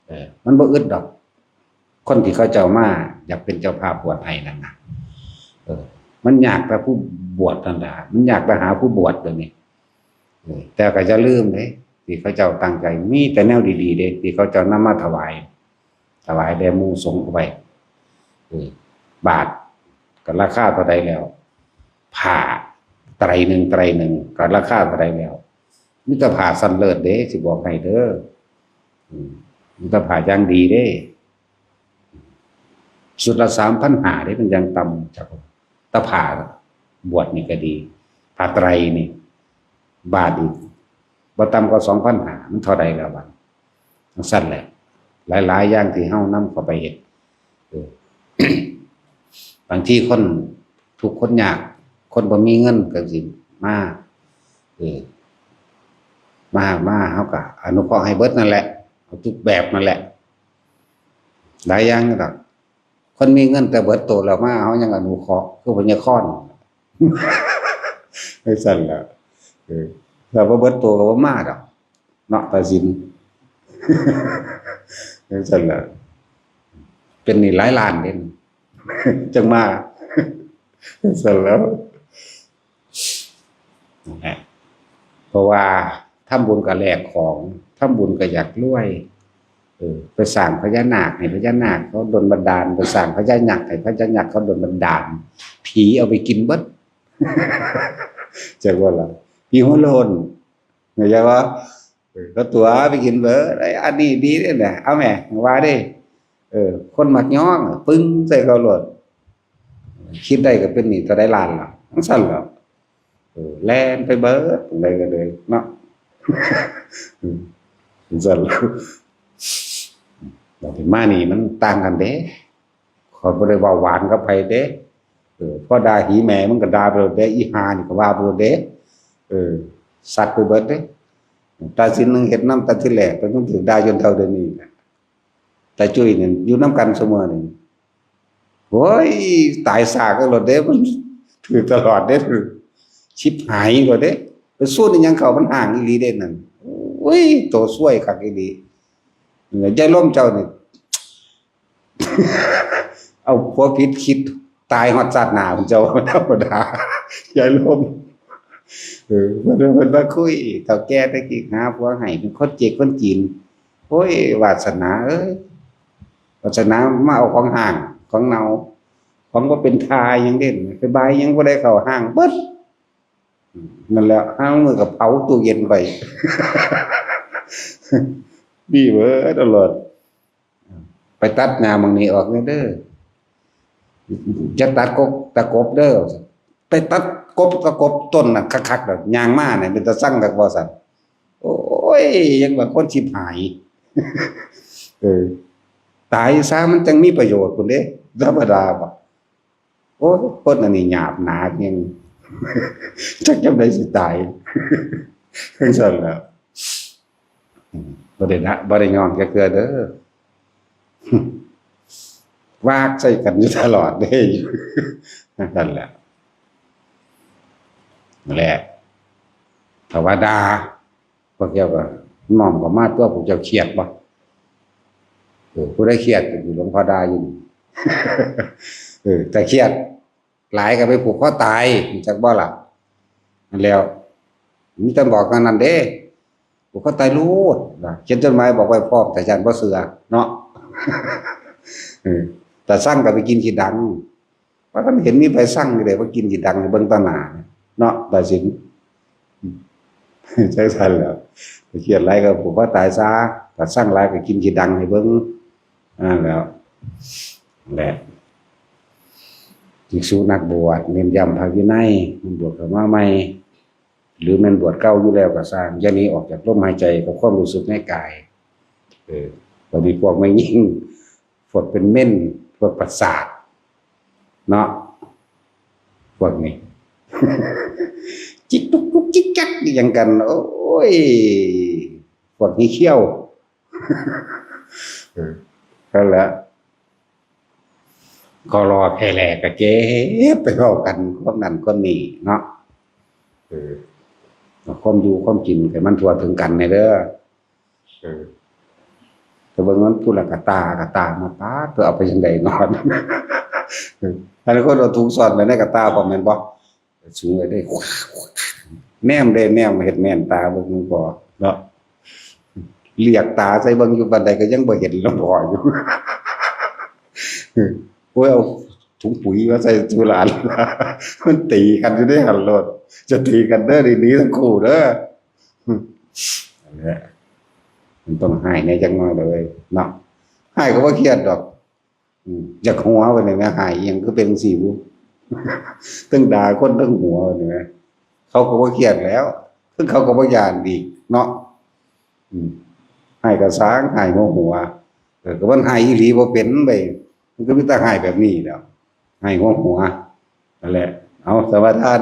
ເອີ ມັນບໍ່ອຶດດອກ ຄົນທີ່ເຂົາເຈົ້າມາຢາກເປັນເຈົ້າພາບບວດໃຫ້ນັ້ນນະ ເອີ ມັນຍາກແຕ່ຜູ້ບວດນັ້ນລະ ມັນຍາກແຕ່ຫາຜູ້ບວດດຽວນີ້ ເອີ ແຕ່ກໍຢ່າລືມເດ້ ທີ່ເຂົາເຈົ້າຕັ້ງໃຈ ມີແຕ່ແນວດີໆເດ້ ທີ່ເຂົາເຈົ້ານຳມາຖວາຍ ຖວາຍແດ່ໝູ່ສົງເອົາໄວ້ ເອີ ບາດກໍລາຄາເທົ່າໃດແລ້ວ ຜ້າໄຕຣໜຶ່ງ ໄຕຣໜຶ່ງກໍລາຄາເທົ່າໃດແລ້ວ ມີແຕ່ຜ້າຊັ້ນເລີດເດ້ ຊິບອກໃຫ້ເດີ ອືມ ມີແຕ່ຜ້າຢ່າງດີເດ້ ຊຸດລະສາມພັນຫ້າເດ້ ມັນຢ່າງຕ່ຳ ຈັກ ແຕ່ຜ້າບວດນີ້ກໍດີ ຜ້າໄຕຣນີ້ ບາດນີ້ບໍ່ຕ່ຳກວ່າສອງພັນຫ້າ ມັນເທົ່າໃດແລ້ວບາດ? ຈັ່ງຊັ້ນແຫຼະ ຫຼາຍໆຢ່າງທີ່ເຮົານຳເຂົ້າໄປເຮັດ ເອີ ບາງທີຄົນທຸກຄົນຍາກ ຄົນບໍ່ມີເງິນກໍຊິມາ ເອີ ມາ ມາ ເຮົາກໍອະນຸເຄາະໃຫ້ເບິດນັ້ນແຫຼະ ເອົາທຸກແບບນັ້ນແຫຼະ ຫຼາຍຢ່າງດອກ ຄົນມີເງິນແຕ່ເບິດໂຕແລ້ວມາ ເຮົາຍັງອະນຸເຄາະ ຄືພະຍາຄອນ ຈັ່ງຊັ້ນລະ ເອີ ຖ້າບໍ່ເບິດໂຕກໍບໍ່ມາດອກ ເນາະ ຕາສິນ ຈັ່ງຊັ້ນລະ ເປັນໜີ້ຫຼາຍລ້ານເດ້ ຈັ່ງມາ ຈັ່ງຊັ້ນແລ້ວ ເພາະວ່າທຳບຸນກໍແລກຂອງ ທຳບຸນກໍຢາກລວຍ ເອີ ໄປສ້າງພະຍານາກໃຫ້ພະຍານາກເຂົາດົນບັນດານ ໄປສ້າງພະຍາຍັກໃຫ້ພະຍາຍັກເຂົາດົນບັນດານ ຜີເອົາໄປກິນເບິດ ຈັກວ່າລະ ຜີຫົວໂລ້ນ ເຂົ້າໃຈບໍ່? ເອີ ເຂົາຕົວະໄປກິນເບິດ ເອີຍ ອັນນີ້ດີເດ້ນະ ເອົາແໝ່ ວ່າເດ້ ເອີ ຄົນມັກຍ້ອງ ປຶ້ງໃສ່ເຂົາໂລດ ຄິດໄດ້ກໍເປັນໜີ້ເທົ່າໃດລ້ານລະ ຈັ່ງຊັ້ນລະ ເອີ ແລ່ນໄປເບິດ ຈັ່ງໃດກໍເລີຍເນາະ ອືມ ຈັ່ງຊັ້ນລະ ບັດນີ້ມານີ້ມັນຕ່າງກັນເດ້ ຂ້ອຍບໍ່ໄດ້ເວົ້າຫວານກັບໃຜເດ້ ເອີ ພໍດ່າຫີແມ່ມຶງກໍດ່າໄປໂລດເດ້ ອີຫ່ານີ້ກໍວ່າໄປໂລດເດ້ ເອີ ຊັດໄປເບິດເດ້ ຕາສິນຍັງເຮັດນຳແຕ່ທີແລກ ກໍຍັງຖືກດ່າຈົນເທົ່າດຽວນີ້ແຫຼະ ຕາຈຸ້ຍນີ້ຢູ່ນຳກັນຊຸມື້ນີ້ ໂອ້ຍ ຕາຍຊາກັນໂລດເດ້ ມັນຖືກຕະຫຼອດເດ້ ຖືກ ຊິບຫາຍໂລດເດ້ ໄປສູດອີ່ຫຍັງເຂົ້າ ມັນຫ້າງອີ່ຫຼີເດ້ນັ້ນ ໂອ້ຍ ໂຕຊວຍຄັກອີ່ຫຼີ ເອີ ຍາຍລົມເຈົ້ານີ້ ເອົາຜົວຜິດຄິດຕາຍຮອດຊາດໜ້າພຸ້ນ ເຈົ້າ ບໍ່ທຳມະດາ ຍາຍລົມ ເອີ ເພິ່ນ ເພິ່ນມາຄຸຍ ເຖົ້າແກ່ແຕ່ກີ້ຫາຜົວໃຫ້ ເປັນຄົນເຈັກຄົນຈີນ ໂອ້ຍ ວາດສະໜາເອີຍ ວາດສະໜາມາເອົາຂອງຮ້າງ ຂອງເນົ່າ ຂອງບໍ່ເປັນທ່າຫຍັງເດ້ ໄປບາຍຫຍັງບໍ່ໄດ້ເຂົ້າ ຮ້າງເບິດ ນັ້ນແຫຼະ ຫ້າງມື້ກໍເຜົາຕູ້ເຢັນໄປ ມີເບິດຕະຫຼອດ ໄປຕັດຫຍ້າໝ່ອງນີ້ອອກແດ່ເດີ ຢ່າຕັດກົກຕະກົບເດີ ໄປຕັດກົບຕະກົບຕົ້ນນັ້ນຄັກໆ ດອກ ຍ່າງມານີ້ເປັນຕາຊັງຄັກບໍ່ຊັ້ນ ໂອ້ຍ ຍັງວ່າຄົນຊິບຫາຍ ເອີ ຕາຍຊະ ມັນຈັ່ງມີປະໂຫຍດພຸ້ນເດ້ ທຳມະດາບໍ່ ໂອ້ຍ ຄົນອັນນີ້ຫຍາບໜາແຮງ ຈັກຍາມໃດຊິຕາຍ ຈັ່ງຊັ້ນແຫຼະ ອືມ ບໍ່ໄດ້ນະ ບໍ່ໄດ້ຍອມຈັກເທື່ອເດີ ວາກໃສ່ກັນຢູ່ຕະຫຼອດເດ້ ນັ້ນແຫຼະ ນັ້ນແຫຼະ ຖ້າວ່າດ່າ ພວກເຈົ້າກໍນ້ອມເຂົ້າມາຕົວະ ພວກເຈົ້າຄຽດບໍ່? ເອີ ຜູ້ໃດຄຽດກໍຄືຫຼວງພໍ່ດ່າຢູ່ນີ້ ເອີ ຖ້າຄຽດຫຼາຍກໍໄປຜູກຄໍຕາຍ ຮູ້ຈັກບໍ່ລະ? ນັ້ນແຫຼ້ວ ມີແຕ່ບອກເທົ່ານັ້ນເດ້ ຜູກຄໍຕາຍໂລດ ຂຽນຈົດໝາຍບອກໄວ້ພ້ອມ ຖ້າຢ້ານບໍ່ເຊື່ອເນາະ ເອີ ຕາຊັງກໍໄປກິນຂີ້ດັງ ວ່າຄັນເຫັນມີໃບຊັງຢູ່ເດ້ ວ່າກິນຂີ້ດັງໃຫ້ເບິ່ງຕໍ່ໜ້າເນາະ ຕາສິນ ຈັ່ງຊັ້ນແຫຼ້ວ ຄຽດຫຼາຍກໍຜູກຄໍຕາຍຊະ ຖ້າຊັງຫຼາຍກໍກິນຂີ້ດັງໃຫ້ເບິ່ງ ນັ້ນແຫຼ້ວ ແຫຼະ ພິກສຸນັກບວດ ເນັ້ນຢ້ຳພະວິໄນ ແມ່ນບວດເຂົ້າມາໃໝ່ ຫຼືແມ່ນບວດເກົ່າຢູ່ແລ້ວກໍຊ່າງ ຢ່າໜີອອກຈາກລົມຫາຍໃຈກັບຄວາມຮູ້ສຶກໃນກາຍ ເອີ ບາດນີ້ພວກແມ່ຍິງ ພວກເປັນເມັນ ພວກປະສາດເນາະ ພວກນີ້ ຈິກຕຸກຕຸກຈິກຈັກອີ່ຫຍັງກັນ ໂອ້ຍ ພວກນີ້ຂຽວ ເອີ ນັ້ນແຫຼະ ກໍລໍແຄ່ແຫຼກະເກັບໄປເວົ້າກັນ ຄວາມນັ້ນຄວາມນີ້ເນາະ ເອີ ຄວາມຢູ່ຄວາມກິນໃຫ້ມັນທົ່ວເຖິງກັນແດ່ເດີ ເອີ ໄປເບິ່ງມັນພຸ້ນລະ ກະຕ່າ ກະຕ່າມາປາດ ເພິ່ນເອົາໄປຈັ່ງໃດເນາະ ອັນນັ້ນຄົນເອົາຖົງຊ້ອນໄປໃນກະຕ່າພ້ອມແມ່ນບໍ່? ສູງໄວ້ເດ້ ແນມເດ້ ແນມເຮັດແມ່ນຕາເບິ່ງບໍ່ເນາະ ລຽກຕາໃສ່ເບິ່ງຢູ່ປານໃດກໍຍັງບໍ່ເຫັນຫຼວງພໍ່ຢູ່ ໂອ້ຍ ເອົາ ถุງປຸຍມາໃສ່ຈຸລານ ມັນຕີກັນຢູ່ໃນຫັ້ນໂລດ ຈະຕີກັນເດີ ໜີທັງຄູ່ເດີ ນັ້ນແຫຼະ ມັນຕ້ອງຮ້າຍແດ່ຈັກໜ້ອຍເລີຍເນາະ ຮ້າຍກໍບໍ່ຄຽດດອກ ອືມ ຢາກຫົວເພິ່ນນີ້ແໝ ຮ້າຍອີ່ຫຍັງຄືເປັນຈັ່ງຊີ້ບຸ ເທິງດ່າຄົນເທິງຫົວເພິ່ນນີ້ແໝ ເຂົາກໍບໍ່ຄຽດແລ້ວ ເທິງເຂົາກໍບໍ່ຢ້ານອີກເນາະ ອືມ ຮ້າຍກະຊ່າງ ຮ້າຍຫົວໆ ເອີ ກໍມັນຮ້າຍອີ່ຫຼີບໍ່ເປັນເວີຍ ມັນກໍມີແຕ່ຮ້າຍແບບນີ້ແຫຼ້ວ ຮ້າຍຫົວໆ ນັ້ນແຫຼະ ເອົາ ສະຫວັດດີທ່ານ